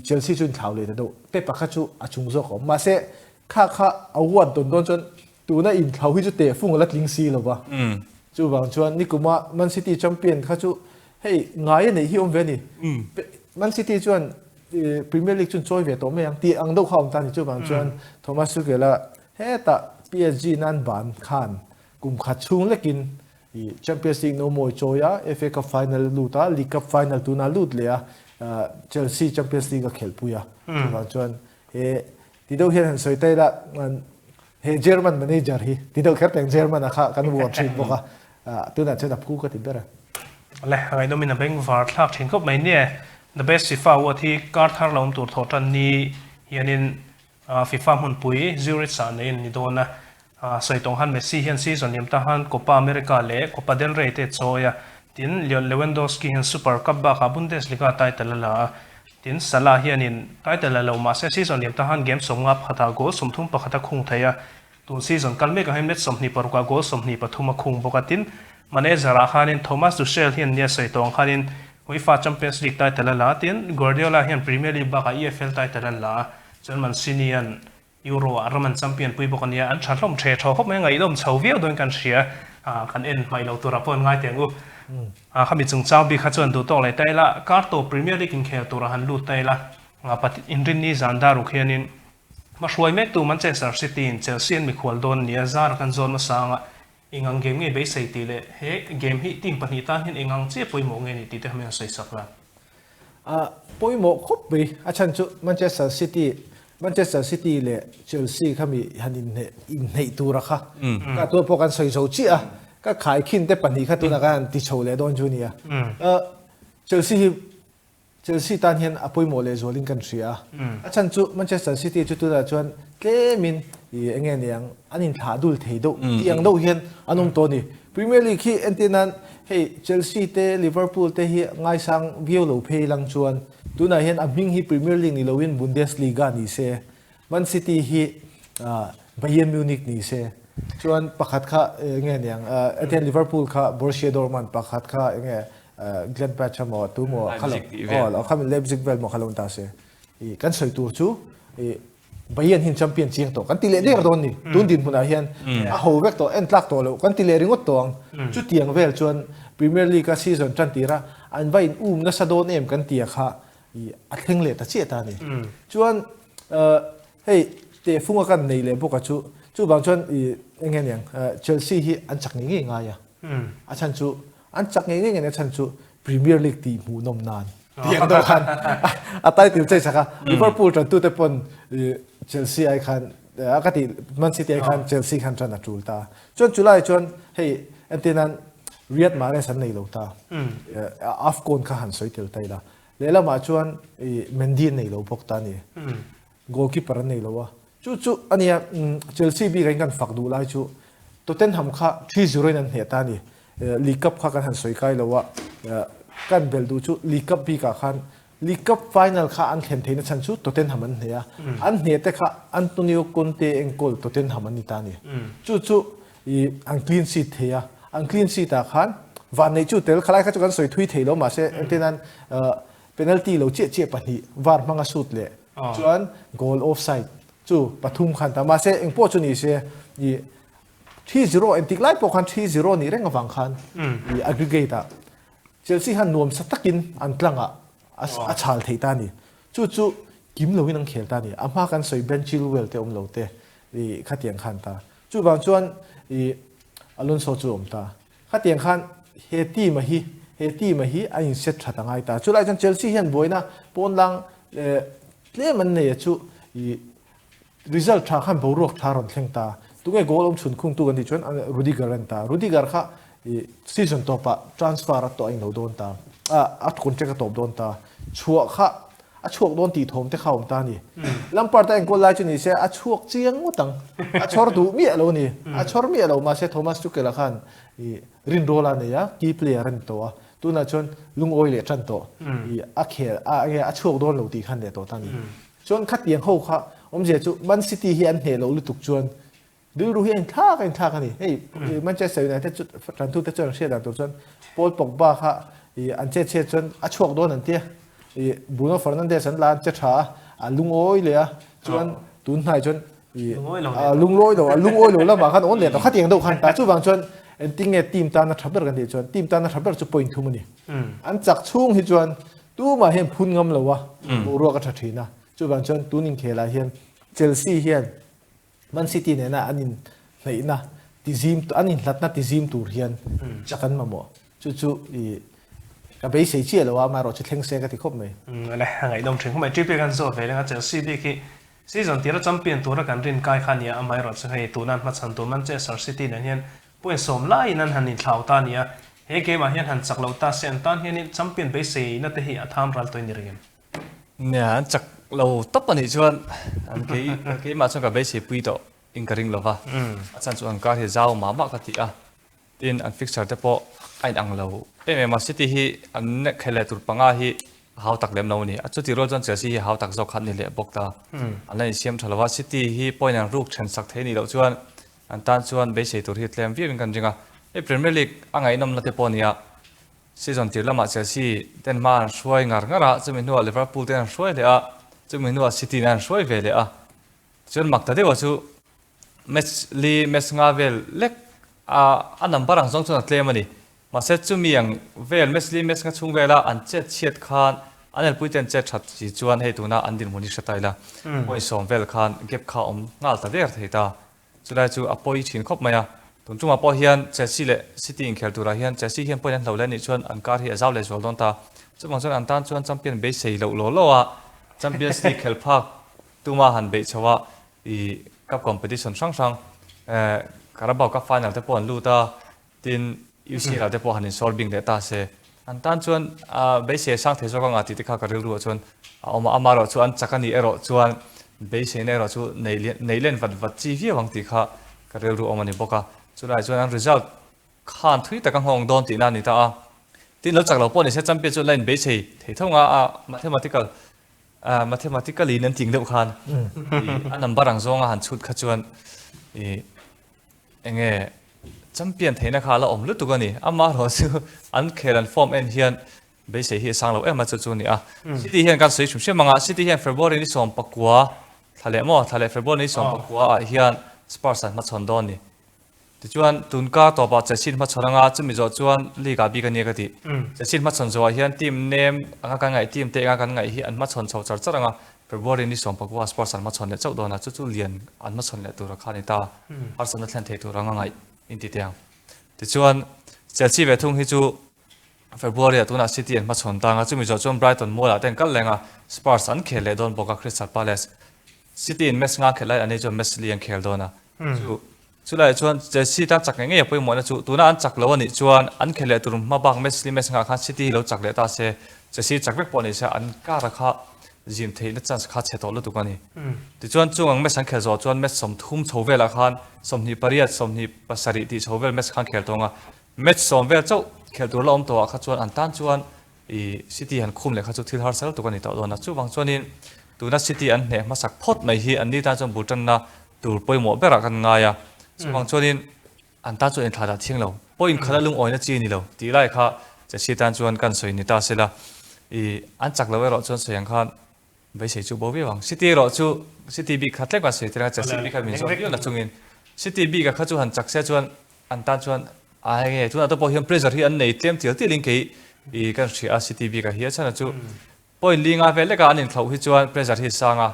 Chelsea chu inthlau leh ta deuh. Pep-a kha chu a chung zawk a awm. Mahse, kha kha a huat dawn dawn chuan tuna inthlau hi chu tehfung a la tling si lo va. Chuvang chuan nikuma Man City champion kha chu hei ngai a neih hi awm ve a ni. Man City chuan Premier League chu an chawi ve tawh mai ang tih ang deuh kha a awm ta a ni. Chuvang chuan Thomas Tuchel-a hetah PSG nan ban khan kum khat chhung lekin Champions League no mawi chawi a, FA Cup final a lut a, League Cup final tunah a lut leh a, Chelsea Champions League a khelhpui a. Chuvang chuan he ti deuh hian han sawi ta ila, he German manager hi ti deuh kher teng German a kha kan vuan thin bawk a, tunah chuan a phu ka ti ber a. Le, ngaihnawmin a beng var thlak thin khawp mai nia. The best FIFA award hi kar thar lo awm tur thawh tan ni hianin FIFA hmunpui Zurich ah nei an ni dawn a, sawi tawng han Messi hian season liam ta han Copa America leh Copa del Rey te chawi a, tin Lewandowski hian Super Cup bakah Bundesliga title a la a, tin Salah hianin title la lo mahse season liam ta han game 50 pakhatah goal 31 a khung thei a, Tun season kal mek ah hian match 26 ah goal 23 a khung bawk a, tin manager ah khanin Thomas Tuchel hian nia sawi tawh ang khanin UEFA Champions League title a la a, tin Guardiola hian Premier League bakah EFL title an la a, chuan Mancini an Euro ah ram an champion pui bawk a nia, an tha hlawm the thaw khawp mai a, ngaihdawm chho viau dawn kan hria, kan en hmaih lo turah pawh an ngai teh ang u. Khami chungchang bik kha chuan duh tawk leh ta ila, kar tawp Premier League inkhel turah han lut ta ila, Inrinni zan daruk hianin Hmahruai mektu Manchester City in Chelsea an mikhual dawn nia zar kan zawn hmasa anga engang game nge beisei tih leh he game hi team 2 tan hian engang chiah pawimawh nge ni tih te kha min rawn sawi sak la. A pawimawh khawp mai, a chhan chu Manchester City Manchester City leh Chelsea kha mi han inhne inhneih tura kha ka tuah pawh kan sawi zo chiah a, ka khaikhin te 2 kha tunah khan an ti chho leh dawn chu nia. Chelsea hi Chelsea tan hian a pawimawh lehzualin kan hria a, a chhan chu Manchester City chu tunah chuan tlemin ih eng nge niang an inthlah dul thei deuh tih ang deuh hian an awm tawh a ni. Premier League hi entir nan hei Chelsea te Liverpool te hi ngaisang viau lo phei lang chuan tunah hian a hming hi Premier League ni loin Bundesliga ni se, Man City hi Bayern Munich ni se chuan pakhat kha eng nge niang etiang Liverpool kha Borussia Dortmund pakhat kha eng nge Gladbach emaw tu maw kha lo aw khami Leipzig vel maw kha lo ta se i kan sawi tur chu i Bayern hin champion chiang tawh kan ti leh der dawn ni tun din hmunah hian a ho vek tawh en tlak tawh lo kan ti leh ringawt tawh ang chutiang vel chuan Premier League a season tan tira an va in um nasa dawn em kan tia kha i a thleng leh ta chiah ta ni. Chuan hei tehfunga kan nei leh bawk a chu chuvang chuan i eng nge niang Chelsea hi an chak ngei ngei ngai a. A chhan chu an chak ngei ngei ngai a chhan chu Premier League tih hmuhnawm nan tih ang deuh khan a title chei chak a. Liverpool tan tute pawn Chelsea ai khan a ka tih Man City ai khan Chelsea khan tan a tul ta. Chuan chulai chuan hei entirnan Riyad Mahrez an nei lo ta. Afcon kha han sawi tel ta ila. Lehlamah chuan i Mendy an nei lo bawk ta a ni. Goalkeeper an nei lo a. Chu chu a nia Chelsea bik in kan fak duh lai chu Tottenham kha 3-0 in an hneh ta a ni. League Cup kha kan han sawi kai lo a. Kan belh duh chu League Cup bikah khan League Cup final kha an thlen theihna chhan chu Tottenham an hneh a. An hneh te kha Antonio Conte enkawl Tottenham an ni ta a ni. Chu chu i an clean sheet thei a, an clean sheet ah khan van neih chu tel khalai kha chu kan sawi thui thei lo mahse engtin an penalty lo chiah chiah 2 var hmanga shoot leh chuan goal offside chu 3 khan ta mahse engpawh chu ni se i 3-0 entik lai pawh khan 3-0 nih reng avang khan i aggregate ah Chelsea khan nuam sa takin an tlangah a chhal thei ta ni chu chu kim loin an khel ta ni a hma kan sawi Ben Chilwell te awm lo te i khatiang khan ta Chuvang chuan i Alonso chu a awm ta. Khatiang khan he team a hi he team a hi a in set that a ngai ta. Chulai chuan Chelsea hian buaina pawnlang tlem an nei a chu i result tha khan boruak tha rawn thleng ta. Tunge goal awm chhun khungtu kan tih chuan Rudiger a ni ta. Rudiger kha i season tawpah transfer a tawh a inlo dawn ta. A contract a tawp dawn ta. Chhuah kha a chhuak dawn tih thawm te kha awm ta a ni. Lampard a enkawl lai chu ni se a chhuak chiang ngawt ang. A chhawr duh miah lo a ni. A chhawr miah lo mahse Thomas Tuchel a khan i rinrawl a nei a, key player a ni tawh a. Tunah chuan lungawi leh tan tawh. I a khel a enge a chhuak dawn lo tih khan leh tawh ta a ni. Chuan khatiang ho kha awmzia chu Man City hi an hneh loh lutuk chuan Rilru hi a inthlak a inthlak a ni. Hei Manchester United chu tantute chuan an hriat dan tur chuan Paul Pogba kha an chet chhiat chuan a chhuak dawn an tia. I Bruno Fernandes an la an che tha a, a lungawi leh a, chuan tun hnai chuan i a lungawi lo, a lungawi lo lamah khan awn leh tawh khatiang deuh khan ta. Chuvang chuan engtinge team tana tha ber kan tih chuan team tana tha ber chu point thum a ni. An chak chhung hi chuan tumah hian phun ngam lo a, boruak a tha thin a. Chuvang chuan tun inkhelah hian Chelsea hian Man City nena an inhneihna tizim, an inhlatna tizim tur hian chak an mamawh. Chu chu i ka beisei chiah lo a, amaherawhchu thleng se ka ti khawp mai. Le, a ngaihnawm thin khawp mai. TP kan zawt ve leng a, Chelsea bik hi season tira champion tura kan rin kai kha nia, amaherawhchu hei tuna an hmachhan tur Manchester City nen hian point sawm laiin an han inthlau ta nia. He game ah hian han chak lo ta se an tan hianin champion beiseina te hi a tham ral tawhin ni reng em? Nia, an chak lo tawp a nih chuan an kei keimah chuan ka beisei pui tawh in ka ring lo va, a chhan chu an kar hi zau mah mah ka ti a, tin an fixture te pawh a inang lo em em a, City hi an khel leh tur panga hi a hau tak lem lo a ni, a chutih rual chuan Chelsea hi a hau tak zawk kha an ni leh bawk ta, an la insiam tha lo va, City hi point an ruk then sak thei a nih loh chuan an tan chuan beisei tur hi tlem viau in kan ring a, hei Premier League a ngaihnawm na te pawh a ni a. Season tir lamah Chelsea ten hma an hruai ngar ngar a, chumi hnuah Liverpool ten an hruai leh a, chumi hnuah City in an hruai ve leh a. Tichuan mak ta deuha chu match li match nga vel lek a a number ang zawng chuan a tlem a ni. Mahse chumi ang vel match li match nga chhung vela an chet chhiat khan an elpui ten chet that si chuan hei tuna an dinhmun hi hre ta ila point sawm vel khan gap kha awm nghal ta der thei ta. Chulai chu a pawi thin khawp mai a, tun tumah pawh hian Chelsea leh City inkhel turah hian Chelsea hian point an hlo leh anih chuan an kar hi a zau leh zual dawn ta. Chuvang chuan an tan chuan champion beisei loh law law a, Champions League khel phak tuma han beih chho a, ih cup competition hrang hrang eh Carabao Cup final te pawh an lut a, Tin, UCL ah te pawh han insawr bing leh ta se, an tan chuan beisei a sang thei zawk anga tih te kha ka rilru ah chuan a awm a, amaherawh chu an chak a nih erawh chuan beiseina erawh chu neih len vat vat chi viau ang tih kha ka rilru awm a ni bawk a. Chulai chuan an result khan thui taka nghawng dawn tihna a ni ta a. Tin, lo chak lo pawh ni se champion chu la inbeisei thei tho nga a, mathematical mathematically in an tling deuh khan a number ang zawnga han chhut kha chuan ih Enge champion theihna kha a la awm lutuk a ni. Amaherawh chu an khel an form en hian beisei hi a sang lo em a chu chu a ni a. City hian kan sawi hrim hrim ang a, City hian February ni 19 thla leh maw thla leh February ni 19 ah hian Spurs an hmachhawn dawn a ni. Tichuan tun kar tawpah Chelsea an hmachhawn ang a, chumi zawh chuan league ah bik a nia ka ti. Chelsea an hmachhawn zawhah hian team nem anga kan ngaih team te anga kan ngaih hi an hmachhawn chho char char ang a, February ni 19 Spurs an hmachhawn leh chauh dawn a, chu chu lian an hmachhawn leh tura kha a ni ta. Harsatna thlen thei tur anga ngaih inti teh ang. Tichuan, Chelsea ve thung hi chu February ah tunah City an hmachhawn tang a, chumi zawh chuan Brighton mualah te an kal leng a, Spurs an khel leh dawn bawk a, Crystal Palace. City in match nga khelh lai an nei chuan match li an khel dawn a, chu Chulaiah chuan Chelsea tan chak ngei ngei a pawimawhna chu tuna an chak lo a nih chuan an khelh leh tur hma bak match li match nghah khan City hi lo chak leh ta se, Chelsea chak vek pawh ni se an kara kha zim theihna chance kha chhe tawh lutuk a ni. Tichuan chung ang match an khelh zawh chuan match 30 chho velah khan 28, 27 tih chho vel match khan khel tawng a, match sawm vel chauh khelh tur la awm tawhah kha chuan an tan chuan I City han khum leh kha chu thil harsa lutuk a ni tawh dawn a, chuvang chuanin tuna City an hneh hmasak phawt mai hi an ni tan chuan bul tanna tur pawimawh berah kan ngai a, chuvang chuanin an tan chuan inthlah dah thiang lo, point khat a lungawina chi a ni lo tih lai kha Chelsea tan chuan kan sawi ni ta sela, i an chak lo erawh chuan sawi ang khan Beisei chu bo viau ang. City erawh chu City bik kha tlem kan sawi tir ang a, Chelsea bik kha min zawm viau na chungin City bik a kha chu han chak se chuan an tan chuan a hei nge tunah te pawh hian pressure hi an nei tlem tial tial in kei i kan hria a City bik a hi a chhan a chu point li nga vel lek a an inthlauh hi chuan pressure hi a sang a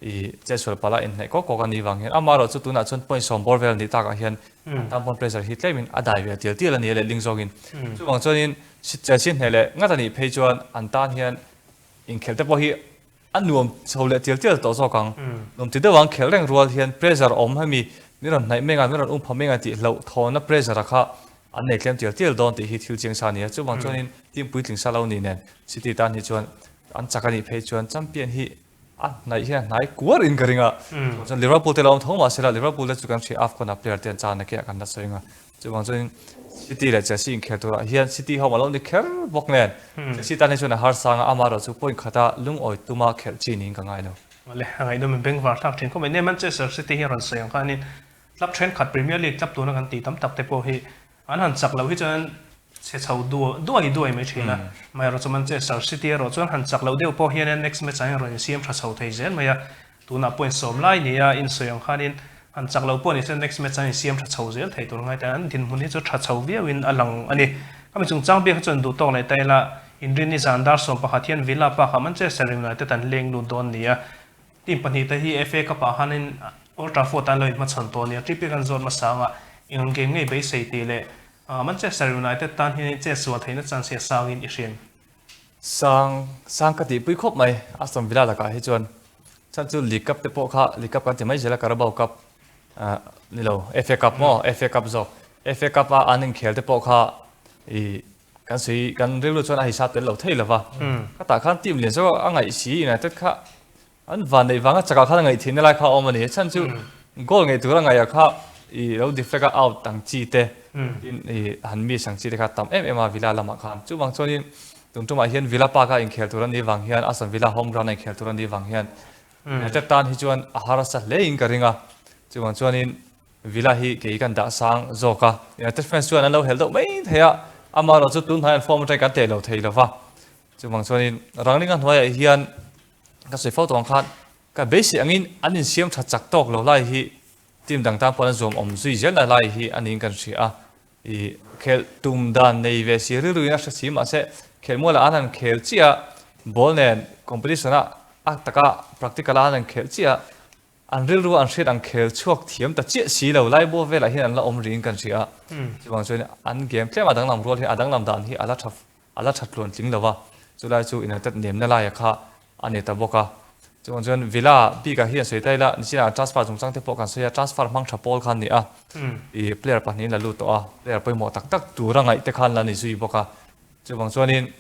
i chetsual palh a inhnaih kawk kawk a nih vang hian amaherawh chu tunah chuan point sawm bawr vel a nih takah hian an tan pawn pressure hi tlem in a dai ve tial tial a ni a letling zawngin chuvang chuanin Chelsea hneh leh ngat a nih phei chuan an tan hian Inkhelh te pawh hi a nuam chho leh tial tial tawh zawk ang. Nuam ti deuh ang khelh reng rual hian pressure awm hemi min rawn hnaih meng a, min rawn um pha meng a tih hlauh thawnna pressure a kha an nei tlem tial tial dawn tih hi thil chiang sa a ni a. Chuvang chuanin team puitling sa lo ni nen City tan hi chuan an chak a nih phei chuan champion hi a hnaih hian a hnai kuar in ka ring a. Chuvang chuan Liverpool te lo awm tho mahse la Liverpool te chu kan hria AFCON ah player te an chan a kiah kan la sawi ang a. Chuvang chuan City leh Chelsea inkhel turah hian City ho a lo ni kher bawk nen Chelsea tan hi chuan a harsang a, amaherawh chu point khata lungawi tuma khelh chi niin ka ngai lo. Awle, a ngaihnawm in bengvar thlak thin khawp mai. Nia, Manchester City hi a rawn sawi ang khanin club thenkhat Premier League club tuna kan tih tam tak te pawh hi an han chak loh hi chuan. chhe chho duai duai mai thin a. Amaherawhchu Manchester City erawh chuan han chak loh deuh pawh hian next match ah hian rawn insiam tha chho thei zel mai a. Tunah point sawm lai nia insawi ang khanin han chak loh pawh ni se next match ah insiam tha chho zel thei tur ngai ta an dinhmun hi chu tha chho viauin a lang a ni. Khami chungchang biak hi chuan duh tawk leh ta ila Inrinni zan dar 11 hian Villa Park ah Manchester United an leng lut dawn nia. Team pahnihte hi FA Cup ah khanin Old Trafford ah an lo inhmachhawn tawh nia. Trippier kan zawt hmasa anga eng ang game ngei beisei tih leh Manchester United tan hian chetsual theihna chance hi a sangin i hriat. Sang sang ka tihpui khawp mai Aston Villa lakah hi chuan chhan chu League Cup te pawh kha League Cup kan ti mai zel a Carabao Cup ah ni lo FA Cup maw FA Cup zawk FA Cup a an inkhel te pawh kha ih kan sawi kan rilru chuan a hisap tel lo thei lo va ka tah khan team lian zawk a ngaih si United kha An van neih vanga chakah khan a ngaih theihna lai kha a awm a ni. Chhan chu goal ngei tura ngaihah kha i lo deflect a out ang chi te tin i han miss ang chi te kha tam em em a Villa lamah khan. Chuvang chuanin tun tumah hian Villa Park a inkhel tur a nih vang hian Aston Villa home ground a inkhel tur a nih vang hian United tan hi chuan a harsa hle in ka ring a. Chuvang chuanin Villa hi kei kan dah sang zawk a. United fans chuan an lo helh deuh mai thei a, amaherawhchu tun hnai an form atangin kan teh lo thei lova. Chuvang chuanin Ranglinga hnuaiah hian Ka sawi fo tawh ang khan ka beisei angin an insiam tha chak tawk lo lai hi team dang tan pawh an zuam awm zui zel na lai hi a niin kan hria a. I khelh tum dan nei ve si rilru in a hre si mahse khelhmualah an han khel chiah a, ball nen competition a a taka practical a an han khelh chiah a, an rilru an hriat ang khel chhuak thiam ta chiah si lo lai bawr velah hian an la awm riin kan hria a. Chuvang chuan an game tlem a danglam rual hian a danglam dan hi a la tha A la that tluan tling lo va, chulai chu United nemna laia kha a ni ta bawk a. Chuvang chuan Villa bikah hian sawi ta ila, nichinah transfer chungchang te pawh kan sawi a, transfer hmang tha pawl kha an ni a, ih player pahnihin la lut tawh a, player pawimawh tak tak tura ngaih te khan la ni zui bawk a. Chuvang chuanin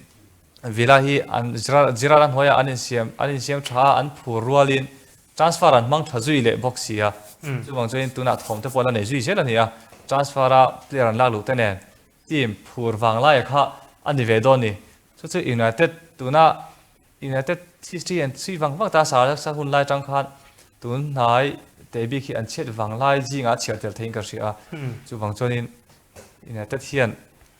Villa hi an Gerrard a hnuaiah an insiam an insiam tha a, an phur rualin transfer an hmang tha zui leh bawk si a. Chuvang chuanin tunah thawm te pawh la nei zui zel a ni a, transfer a player an lak luh te nen Team phur vang laia kha a ni ve dawn ni. Chu chu United tuna United history an chhui vang vang ta sa sa hun lai tang khan tun hnai te bik hi an chhiat vang lai zingah a chhiar tel theiin ka hria a. Chuvang chuanin United hian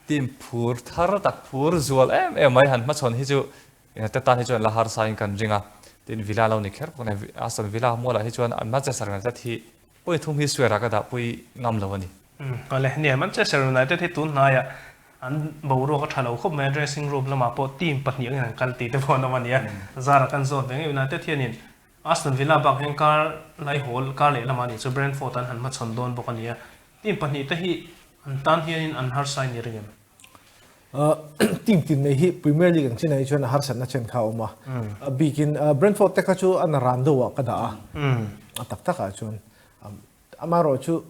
team phur thar tak phur zual em em mai han hmachhawn hi chu United tan hi chuan la harsa in kan ring a. Tin Villa lo ni kher bawk nen Aston Villa mualah hi chuan an Manchester United hi Pawi thum hi swear ah ka dah pui ngam lo a ni. Awle, nia Manchester United hi tun hnaiah an boruak a tha lo khawp mai a, dressing room lamah pawh team pahnih angin an kal tih te pawh an awm a nia. Zara kan zawt ve ngei United hianin Aston Villa bak hian kar laihawl kar leh lamah nih chu Brentford an han hmachhawn dawn bawk a nia. Team pahnih te hi an tan hianin an harsa in i ring em? Team tin mai hi Premier League ang chinah hi chuan a harsatna chen kha a awm a. A bikin Brentford te kha chu a na ran deuh ah ka dah a. A tak takah chuan amaherawhchu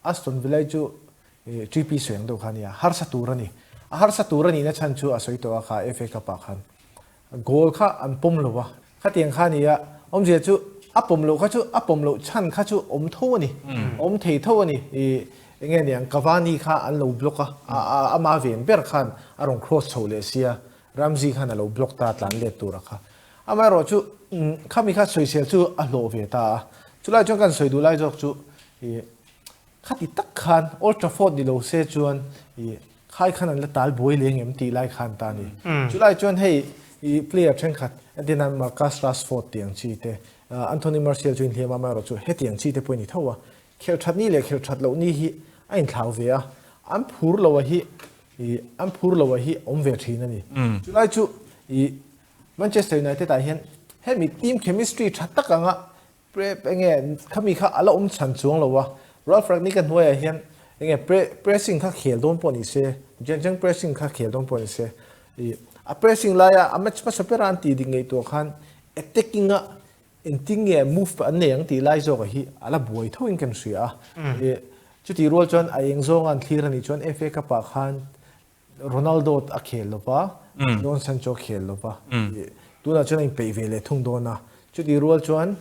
Aston Villa hi chu TP sawi ang deuh kha a nia, harsa tur a ni. A harsa tur a nihna chhan chu a sawi tawh a kha FA Cup ah khan. Goal kha an pawm lo a, khatiang kha a ni a, awmzia chu a pawm loh kha chu a pawm loh chhan kha chu awm tho a ni, awm thei tho a ni. I enge niang Cavani kha an lo block a, ama ven ber khan a rawn cross chho leh sia, Ramsey khan a lo block ta tlan let tura kha. Amaherawhchu khami kha sawisel chu a hlawh ve ta a, chulai chuan kan sawi duh lai zawk chu i Khati tak khan Old Trafford ni lo se chuan i khai khan an la tal buai leng em tih lai khan ta ni. Chulai chuan hei i player thenkhat entir nan Marcus Rashford tih ang chi te, Anthony Martial chu inhliam a amaherawhchu heti ang chi te pawh a ni tho a. Khelh that ni leh khelh that loh ni hi a inthlau ve a, an phur lo a hi i an phur lo a hi awm ve thin a ni. Chulai chu i Manchester United ah hian hemi team chemistry tha tak anga Prep enge khami kha a la awm chhan chuang lo a, Ralf Rangnick a hnuaiah hian enge pre pressing kha khel dawn pawh ni se, Jiancheng pressing kha khel dawn pawh ni se, ih a pressing laia a match hmasa bera an tih dik ngei tuah khan attacking a engtin nge move an nei ang tih lai zawk hi a la buai tho in kan hria a, ih chutih rual chuan a eng zawnga an thlir a nih chuan FA Cup ah khan Ronaldo a khel lo va, Jadon Sancho a khel lo va, tunah chuan a inpeih ve leh thung dawn a. Chutih rual chuan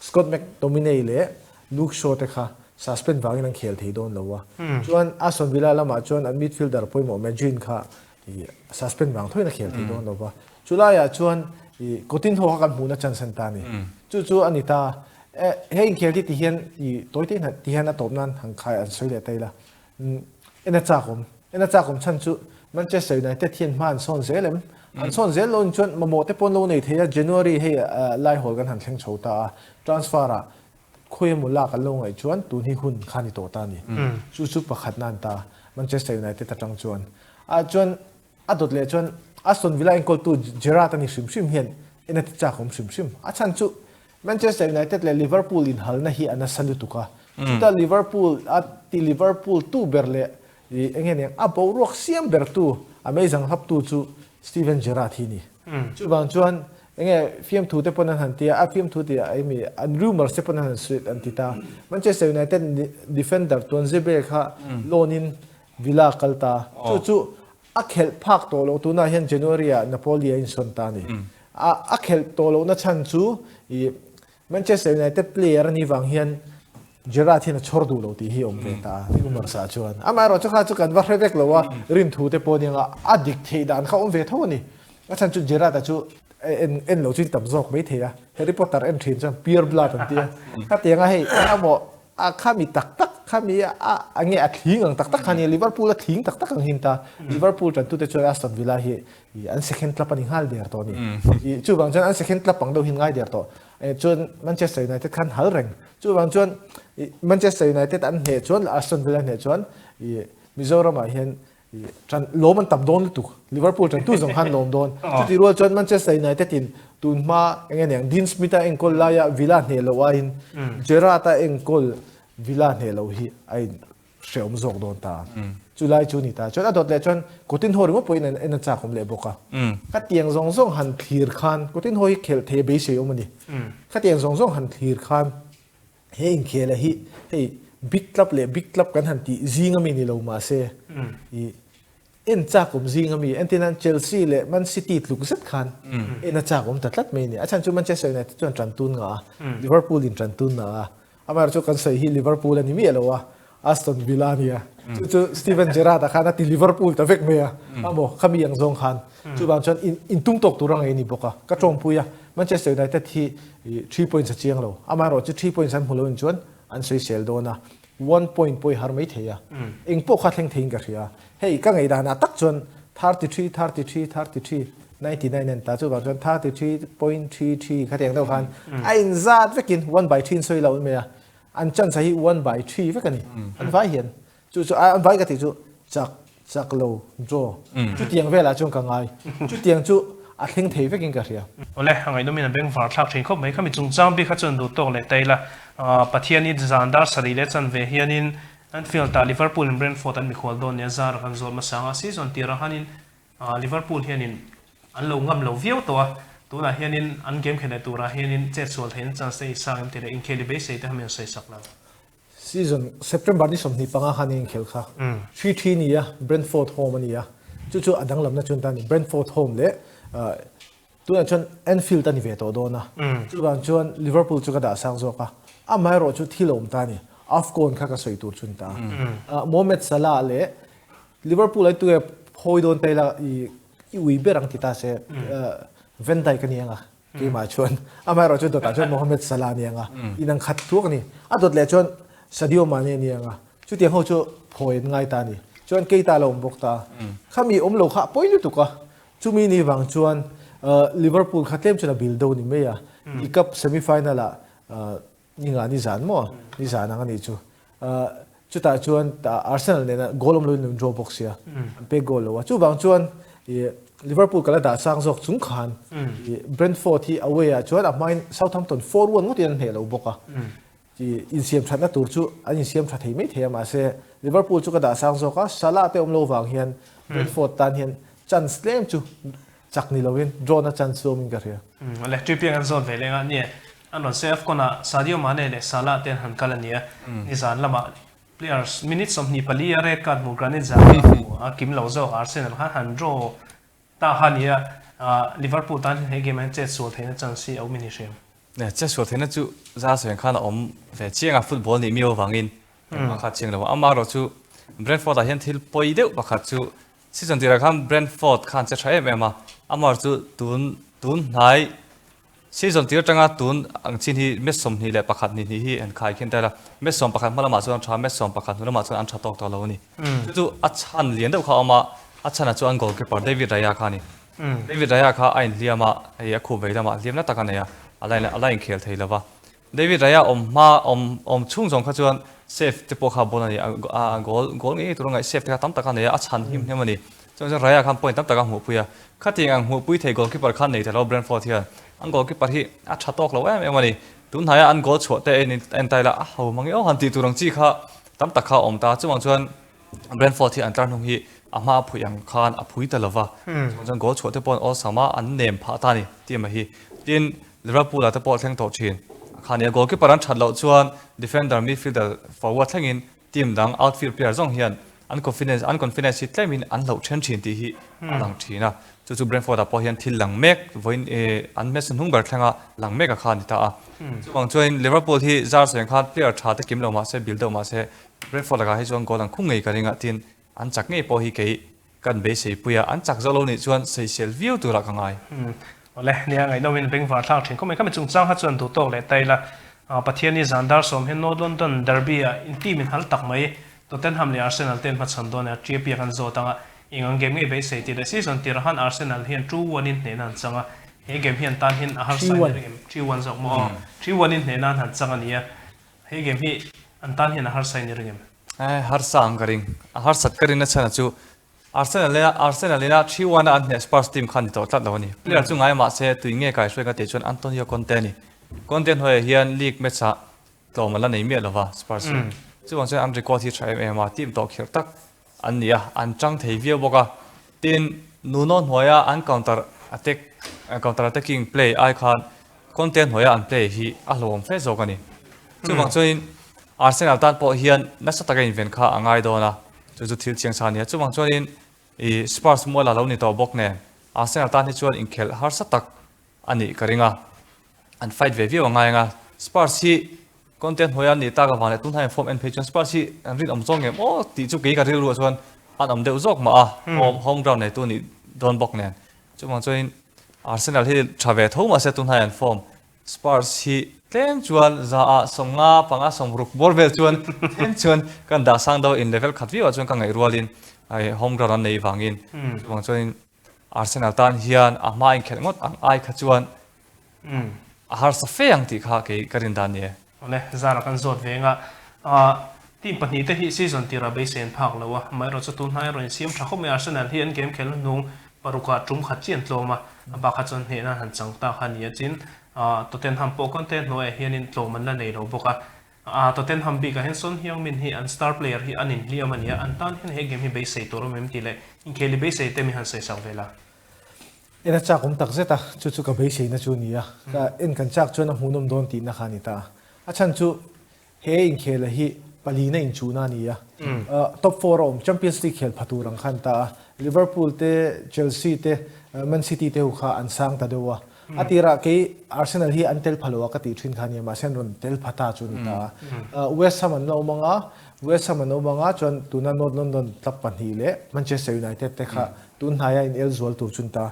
Scott McTominay leh Luke Shaw te kha suspend vangin an khel thei dawn lo a. Chuan Aston Villa lamah chuan an midfielder pawimawh McGinn kha suspend vang thoin a khel thei dawn lo va. Chulaiah chuan Coutinho kha kan hmuhna chance an ta a ni. Chu chu a ni ta. He inkhel hi tihian tawite in tihian a tawp nan han khai an sawi leh ta ila. En a chak awm. En a chak awm chhan chu Manchester United hian hma an sawn zel em? An sawn zel lo in chuan mamawh te pawn lo nei thei a, January hei laihawl kan han thleng chho ta a, transfer ah khawi emaw lak an lo ngaih chuan tun hi hun kha ni tawh ta a ni. Chu chu pakhatna an ta Manchester United atang chuan. Ah chuan a dawt leh chuan Aston Villa enkawltu Gerrard a ni hrim hrim hian en a ti chak awm hrim hrim. A chhan chu Manchester United leh Liverpool inhalna hi a nasa lutuk a, chuta Liverpool a ti Liverpool tu ber leh ih eng nge niang a boruak siam ber tu a meizang hlap tu chu Steven Gerrard hi a ni. Chuvang chuan eng nge fiamthu te pawn an han ti a, a fiamthu tih ah emi an rumours te pawn an han sawi an ti ta. Manchester United defender Tuanzebe kha loan in Villa a kal ta. Chu chu A khelh phak tawh loh tunah hian January ah Napoli a insawn ta a ni. A a khelh tawh lohna chhan chu ih Manchester United player a nih vang hian Gerrard hian a chhawr duh lo tih hi a awm ve ta a rumours ah chuan. Amaherawhchu kha chu kan va hre vek lo a, rinthu te pawh aniang a, a dik theih dan kha a awm ve tho a ni. A chhan chu Gerrard-a chu en en lo chu in tam zawk mai thei a, Harry Potter en thin chuan pure blood an ti a, khatianga hei engemaw A khami tak tak khami a a nge a thling ang tak tak kha nia Liverpool a thling tak tak ang hin ta Liverpool tantute chuan Aston Villa hi an second club a ni nghal der tawh a ni i chuvang chuan an second club ang deuh hin ngai der tawh chuan Manchester United khan hal reng chuvang chuan Manchester United an hneh chuan Aston Villa hneh chuan i Mizoramah hian Ṭan lawm an tam dawn lutuk. Liverpool ṭantu zawng khan lawm dawn. Chutih rual chuan Manchester United in tun hma eng nge niang Dean Smith a enkawl laia Villa hneh loh aiin Gerrard a enkawl Villa hneh loh hi a in hrehawm zawk dawn ta. Chu lai chu ni ta. Chuan a dawt leh chuan Coutinho ringawt pawhin an en a chak awm leh bawk a. Khatiang zawng zawng han thlir khan Coutinho hi khelh thei a beisei awm a ni. Khatiang zawng zawng han thlir khan He inkhela hi hei big club leh big club kan han tih zing ami ni lo mahse i en chak awm zing ami entir nan Chelsea leh Man City tluk zet khan en a chak awm ta tlat mai a ni. A chhan chu Manchester United chuan tan tun ngah a, Liverpool in tan tun ngah a, amaherawhchu kan sawi hi Liverpool a ni miah lo a, Aston Villa a nia. Chu chu Steven Gerrard-a khan a ti Liverpool ta vek mai a, amaw khami ang zawng khan. Chuvang chuan in tum tawk tur a ngei a ni bawk a. Ka tawngpui a, Manchester United hi 3 points a chiang lo. Amaherawhchu 3 points an hmu loin chuan an sawisel dawn a, 1 point pawh i har mai thei a. Eng pawh kha thleng theiin ka hria. Hei ka ngaihdanah tak chuan 33, 33, 33, 99 an ta. Chuvang chuan 33.33 khatiang deuh khan a inzat vekin 1 by 3 in sawi lo mai a. An chance hi one by three vek a ni. An vai hian. Chu chu an vai ka tih chu chak chak lo draw. Chutiang velah chuan ka ngai. Chutiang chu a thleng thei vekin ka hria. Awle, a ngaihnawmin a bengvar thlak thin khawp mai. Khami chungchang bik kha chuan duh tawk leh ta ila. Pathian i zan dar sarih leh chan ve hianin Anfield ah Liverpool in Brentford an mikhual dawn nia zar kan zawt hmasa ang a. Season tirah khanin Liverpool hianin an lo ngam lo viau tawh a, tunah hianin an game khelh leh turah hianin chet sual theihna chance te i sang em tih leh inkhel i beisei te kha min sawi sak lo. Season September ni 25 khan i inkhel kha 3-3 ni a, Brentford home a ni a, chu chu a danglamna chu an ta a ni. Brentford home leh tunah chuan Anfield a ni ve tawh dawn a, chuvang chuan Liverpool chu ka dah sang zawk a, amaherawh chu thil a awm ta a ni. AFCON kha ka sawi tur chu a ni ta a, Mohamed Salah leh Liverpool ai tunge phawi dawn ta ila i i ui ber ang ti ta se Van Dijk a ni ang a keimah chuan amaherawh chu dawtah chuan Mohamed Salah a ni ang a inang khat thuak a ni a dawt leh chuan Sadio Mane a ni ang a chutiang ho chu phawi an ngai ta a ni chuan Keita a lo awm bawk ta khami awm lo kha a pawi lutuk a chumi ni vang chuan Liverpool kha tlem chuan a bil do ni mai a i cup semi final ah Ni nga ni zan maw? Ni zan ang a nih chu. Chutah chuan Arsenal nena goal awm loin an draw bawk sia. An pek goal lo a. Chuvang chuan Liverpool kala dah sang zawk chung khan Brentford hi away ah chuan a hmain Southampton 4-1 ngawtin an hneh lo bawk a. Insiam thatna tur chu an insiam tha thei mai thei a mahse Liverpool chu ka dah sang zawk a. Salah te awm lo vang hian Brentford tan hian chance tlem chu chak ni loin draw na chance chu awmin ka hria. Awle, Trippier kan zawt ve leng a, nie an rawn sawi AFCON ah Sadio Mane leh Salah te an han kal a nia, nizan lamah players minute 24 a red card hmu Granit Xhaka hmu a kim lo zawk Arsenal khan han draw ta kha nia, Liverpool tan hian he game ah hian chet sual theihna chance hi a awm in i hriam. Nie, chet sual theihna chu za sawi ang khan a awm ve chiang a, football nih miau avangin engmah kha a chiang lo a, amaherawh chu Brentford ah hian thil pawi deuh pakhat chu Season tirah khan Brentford khan che tha em em a, Amar chu tun tun hnai Season tir atanga tun ang chin hi match 21 ni hnih hi an khai khin tel a, match 11 hma lamah chuan an tha, match 11 hnu lamah chuan an tha tawk tawh lo a ni. Chu chu a chhan lian deuh kha a awm a, a chhanah chuan an goalkeeper David Raya kha a ni. David Raya kha a inhliam a, hei a khup vei lamah hliam na tak a nei a, a la a la inkhel thei lo va. David Raya awm hma awm awm chhung zawng kha chuan save te pawh kha a bawn a ni, a goal goal ngei ngei tur a ngaih save te kha tam tak a nei a, a chhan him hnem a ni. Chuan chuan Raya khan point tam tak a hmuhpui a, khatiang ang hmuhpui thei goalkeeper khan nei ta lo Brentford hian an goalkeeper hi a tha tawk lo em em a ni. Tunhnaia an goal chhuah te en en ta ila a ho mang eo han tih tur ang chi kha tam tak kha a awm ta. Chuvang chuan Brentford hi an tlar hnung hi a hma a phui ang khan a phui ta lo va, chuvang chuan goal chhuah te pawh an awlsam a, an nem phah ta a ni team a hi. Tin, Liverpool ah te pawh a thleng tawh thin kha nia, goalkeeper an that loh chuan defender, midfielder, forward thlengin Team dang outfield player zawng hian an confidence an confidence hi tlemin an hloh then thin tih hi a lang thin a, chu chu Brentford ah pawh hian thil lang mek vawiin an match hnung ber thlenga lang mek a kha a ni ta a. Chuvang chuanin Liverpool hi zar sawi ang khan player tha te kim lo mah se bil deuh mah se Brentford lakah hi chuan goal an khung ngei ka ring a tin an chak ngei pawh hi kei Kan beisei pui a, an chak zawh lo nih chuan sawisel viau turah ka ngai. Awle, nia ngaihnawmin bengvar thlak thin khawp mai. Khami chungchang kha chuan duh tawk leh ta ila, Pathian hi zan dar sawm hian North London Derby ah in team in hal tak mai. Tottenham leh Arsenal te an hmachhawn dawn a, Trippier kan zawt anga eng ang game ngei beisei tih leh season tirah khan Arsenal hian 2-1 in hnehna an chang a, he game hi an tan hian a harsa in a ring em? 3-1 zawk maw? Aw, 3-1 in hnehna an han chang a nia, he game hi an tan hian a harsa in i ring em? Eh, harsa ang ka ring. A harsat ka rin a chhan a chu Arsenal ina Arsenal ina 3-1 a an hneh Spurs team kha a ni tawh tlat lo a ni. Player chu ngai mah se tui nge kai hruai ka tih chuan Antonio Conte a ni. Conte hnuaiah hian league match ah tlawm a la nei miah lo va Spurs hi. Chuvang chuan an record hi tha em em a, team tawh khirh tak an ni a, an chang thei viau bawk a. Tin, Nuno hnuaia an counter attack counter attacking play ai khan Conte hnuaia an play hi a hlauhawm fe zawk a ni. Chuvang chuanin Arsenal tan pawh hian nasa taka inven kha a ngai dawn a, chu chu thil chiang sa a ni a. Chuvang chuanin ih Spurs mual a lo ni tawh bawk nen Arsenal tan hi chuan inkhelh harsa tak a nih ka ring a, an fight ve viau a ngai ang a. Spurs hi Conte hnuaia an nih tak avang leh tunhnaia form en phei chuan Spurs hi an rinawm zawk ngem aw tih chu kei ka rilruah chuan an awm deuh zawk mah a, home home ground neitu nih dawn bawk nen. Chuvang chuanin Arsenal hi tha ve tho mahse tunhnaia an form Spurs hi tlem chuan 100 ah 50 panga 60 bawr vel chuan tlem chuan kan dah sang deuh a in level khat viauah chuan ka ngaih rualin home ground an nei vangin chuvang chuanin Arsenal tan hian a hma inkhelh ngawt ang ai kha chuan a harsa fe ang tih kha kei ka rin dan ni e. Awle, zara kan zawt ve anga team pahnihte hi season tirah beisei an phak lo a, amaherawhchu tun hnai erawh insiam tha khawp mai. Arsenal hi an game khelh hnung parukah tum khat chian tlawm a, a bak kha chuan hnehna an han chang ta kha a ni a, chin Tottenham pawh Conte hnuaiah hianin tlawm an la nei lo bawk a, Tottenham bikah hian Son Heung-min hi an star player hi an inhliam a ni a, an tan hian he game hi beisei tur awm em tih leh inkhel i beisei te mi han sawisak ve la. En a chak awm tak zet a, chu chu ka beiseina chu a ni a, ka en kan chak chuan a hmuhnawm dawn tihna kha a ni ta a. A chhan chu he inkhela hi palina inchuhna a ni a, top four a awm, Champions League khel pha tur ang kha an ta a, Liverpool te, Chelsea te, Man City te ho kha an sang ta deuh a. A tirah kei Arsenal hi an tel pha lo a ka tih thin kha a ni a, mahse an rawn tel pha ta chu a ni ta a. West Ham an la awm ang a, West Ham an awm ang a, chuan tuna North London club pahnih leh Manchester United te kha tun hnaia in el zual tur chu ni ta.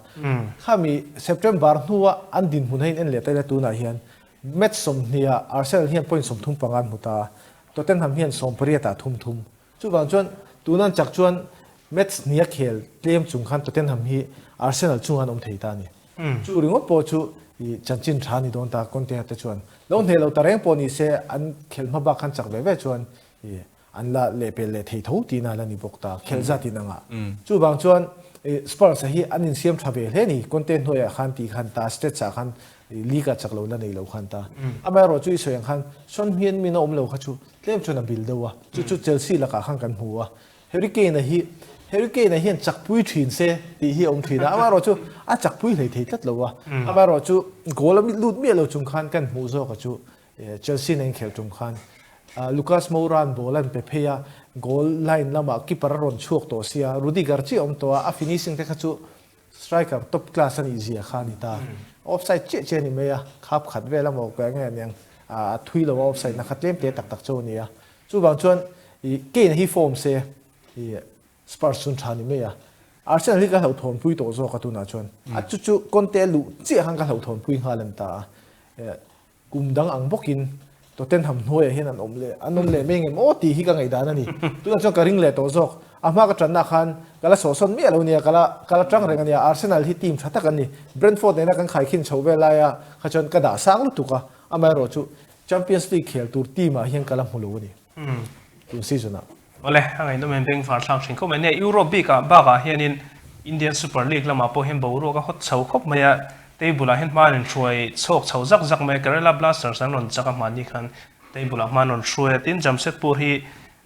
Khami September hnua an dinhmun hi in en leh ta ila tunah hian match 20 ah Arsenal hian point 35 an hmu ta a, Tottenham hian 18 ah thum thum. Chuvang chuan tuna an chak chuan match hnih a khel tlem chung khan Tottenham hi Arsenal chungah an awm thei ta a ni. Chu ringawt pawh chu chanchin tha a ni dawn ta Conte te chuan lo hneh lo ta reng pawh ni se an khelh hma bak khan chak ve ve chuan an la lehpel leh thei tho tihna a la ni bawk ta, khelh zat in anga. Chuvang chuan Spurs-a hi an insiam tha ve hle a ni, Conte hnuaiah khan tih khan ta, Stats-ah khan league-ah chak lo la nei lo khan ta. Amaherawh chu i sawi ang khan Son Heung-min a awm lo kha chu tlem chuan a bil deuh a, chu chu Chelsea lakah khan kan hmu a. Harry Kane-a hi Harry Kane-a hian chakpui thin se tih hi a awm thin a, amaherawh chu a chakpui hlei thei tlat lo a. Amaherawh chu goal a lut miah lo chung khan kan hmuh zawk a chu Chelsea nen khelh tum khan Lucas Moura-a'n ball an pe phei a, goal line lamah keeper a rawn chhuak tawh sia, Rudiger chiah a awm tawh a, a finishing te kha chu striker top class a nih zia kha a ni ta. Offside chiah chiah a ni mai a, khap khat vel a maw ka enge aniang, a thui lo a offside na kha tlem te tak tak chu a ni a. Chuvang chuan Kane hi form se Spurs chu an tha ni mai a. Arsenal hi ka hlauhthawnpui tawh zawk a tunah chuan. A chu chu Conte a luh chiah khan ka hlauhthawnpui nghal a ni ta a. Kum dang ang bawkin Tottenham hnuaiah hian an awm leh an awm leh mai ngem aw tih hi ka ngaihdan a ni. Tunah chuan ka ring leh tawh zawk. A hma ka tanna khan ka la sawhsawn miah lo nia, ka la ka la tang reng a nia. Arsenal hi team tha tak an ni. Brentford nena kan khaikhin chhoh vel laia kha chuan ka dah sang lutuk a, amaherawh chu Champions League khel tur team ah hian ka la hmu lo a ni tun season ah. Awle, a ngaihnawm em bengvar thlak thin khawp mai. Nia, Europe bikah bakah hianin Indian Super League lamah pawh hian boruak a hawt chho khawp mai a, table ah hian hma an inhruai chhawk chho zak zak mai a, Kerala Blasters an rawn chak a hmanni khan table ah hma an rawn hruai a, tin Jamshedpur hi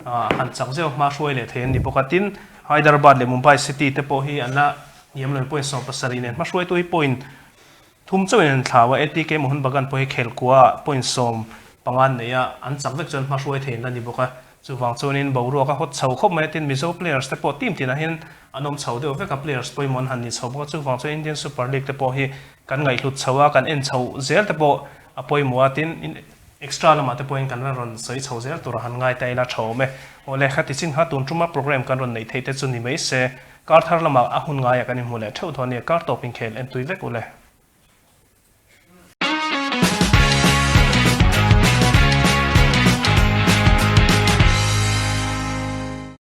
han chak zeuh a hma hruai leh thei an ni bawk a, tin Hyderabad leh Mumbai City te pawh hi an la hniam lo in point 70 nen hma hruaitu hi point Thum chauhin an thlau a, ATK Mohun Bagan pawh hi khel kua point 15 an nei a, an chak vek chuan hma hruai thei an la ni bawk a. Chuvang chuanin boruak a hawt chho khawp mai a, tin Mizo players te pawh team tinah hian an awm chho deuh vek a, players pawimawh an han ni chho bawk a, chuvang chuan Indian Super League te pawh hi kan ngaihhlut chho a, kan en chho zel te pawh a pawimawh a, tin extra lamah te pawhin kan la rawn sawi chho zel tur a han ngai ta ila tha awm e. Awle, khati chin kha tun tuma program kan rawn neih theih te chu ni mai se, kar thar lamah a hun ngaiah kan inhmu leh theuh dawn a nia, kar tawp inkhel entui vek u le.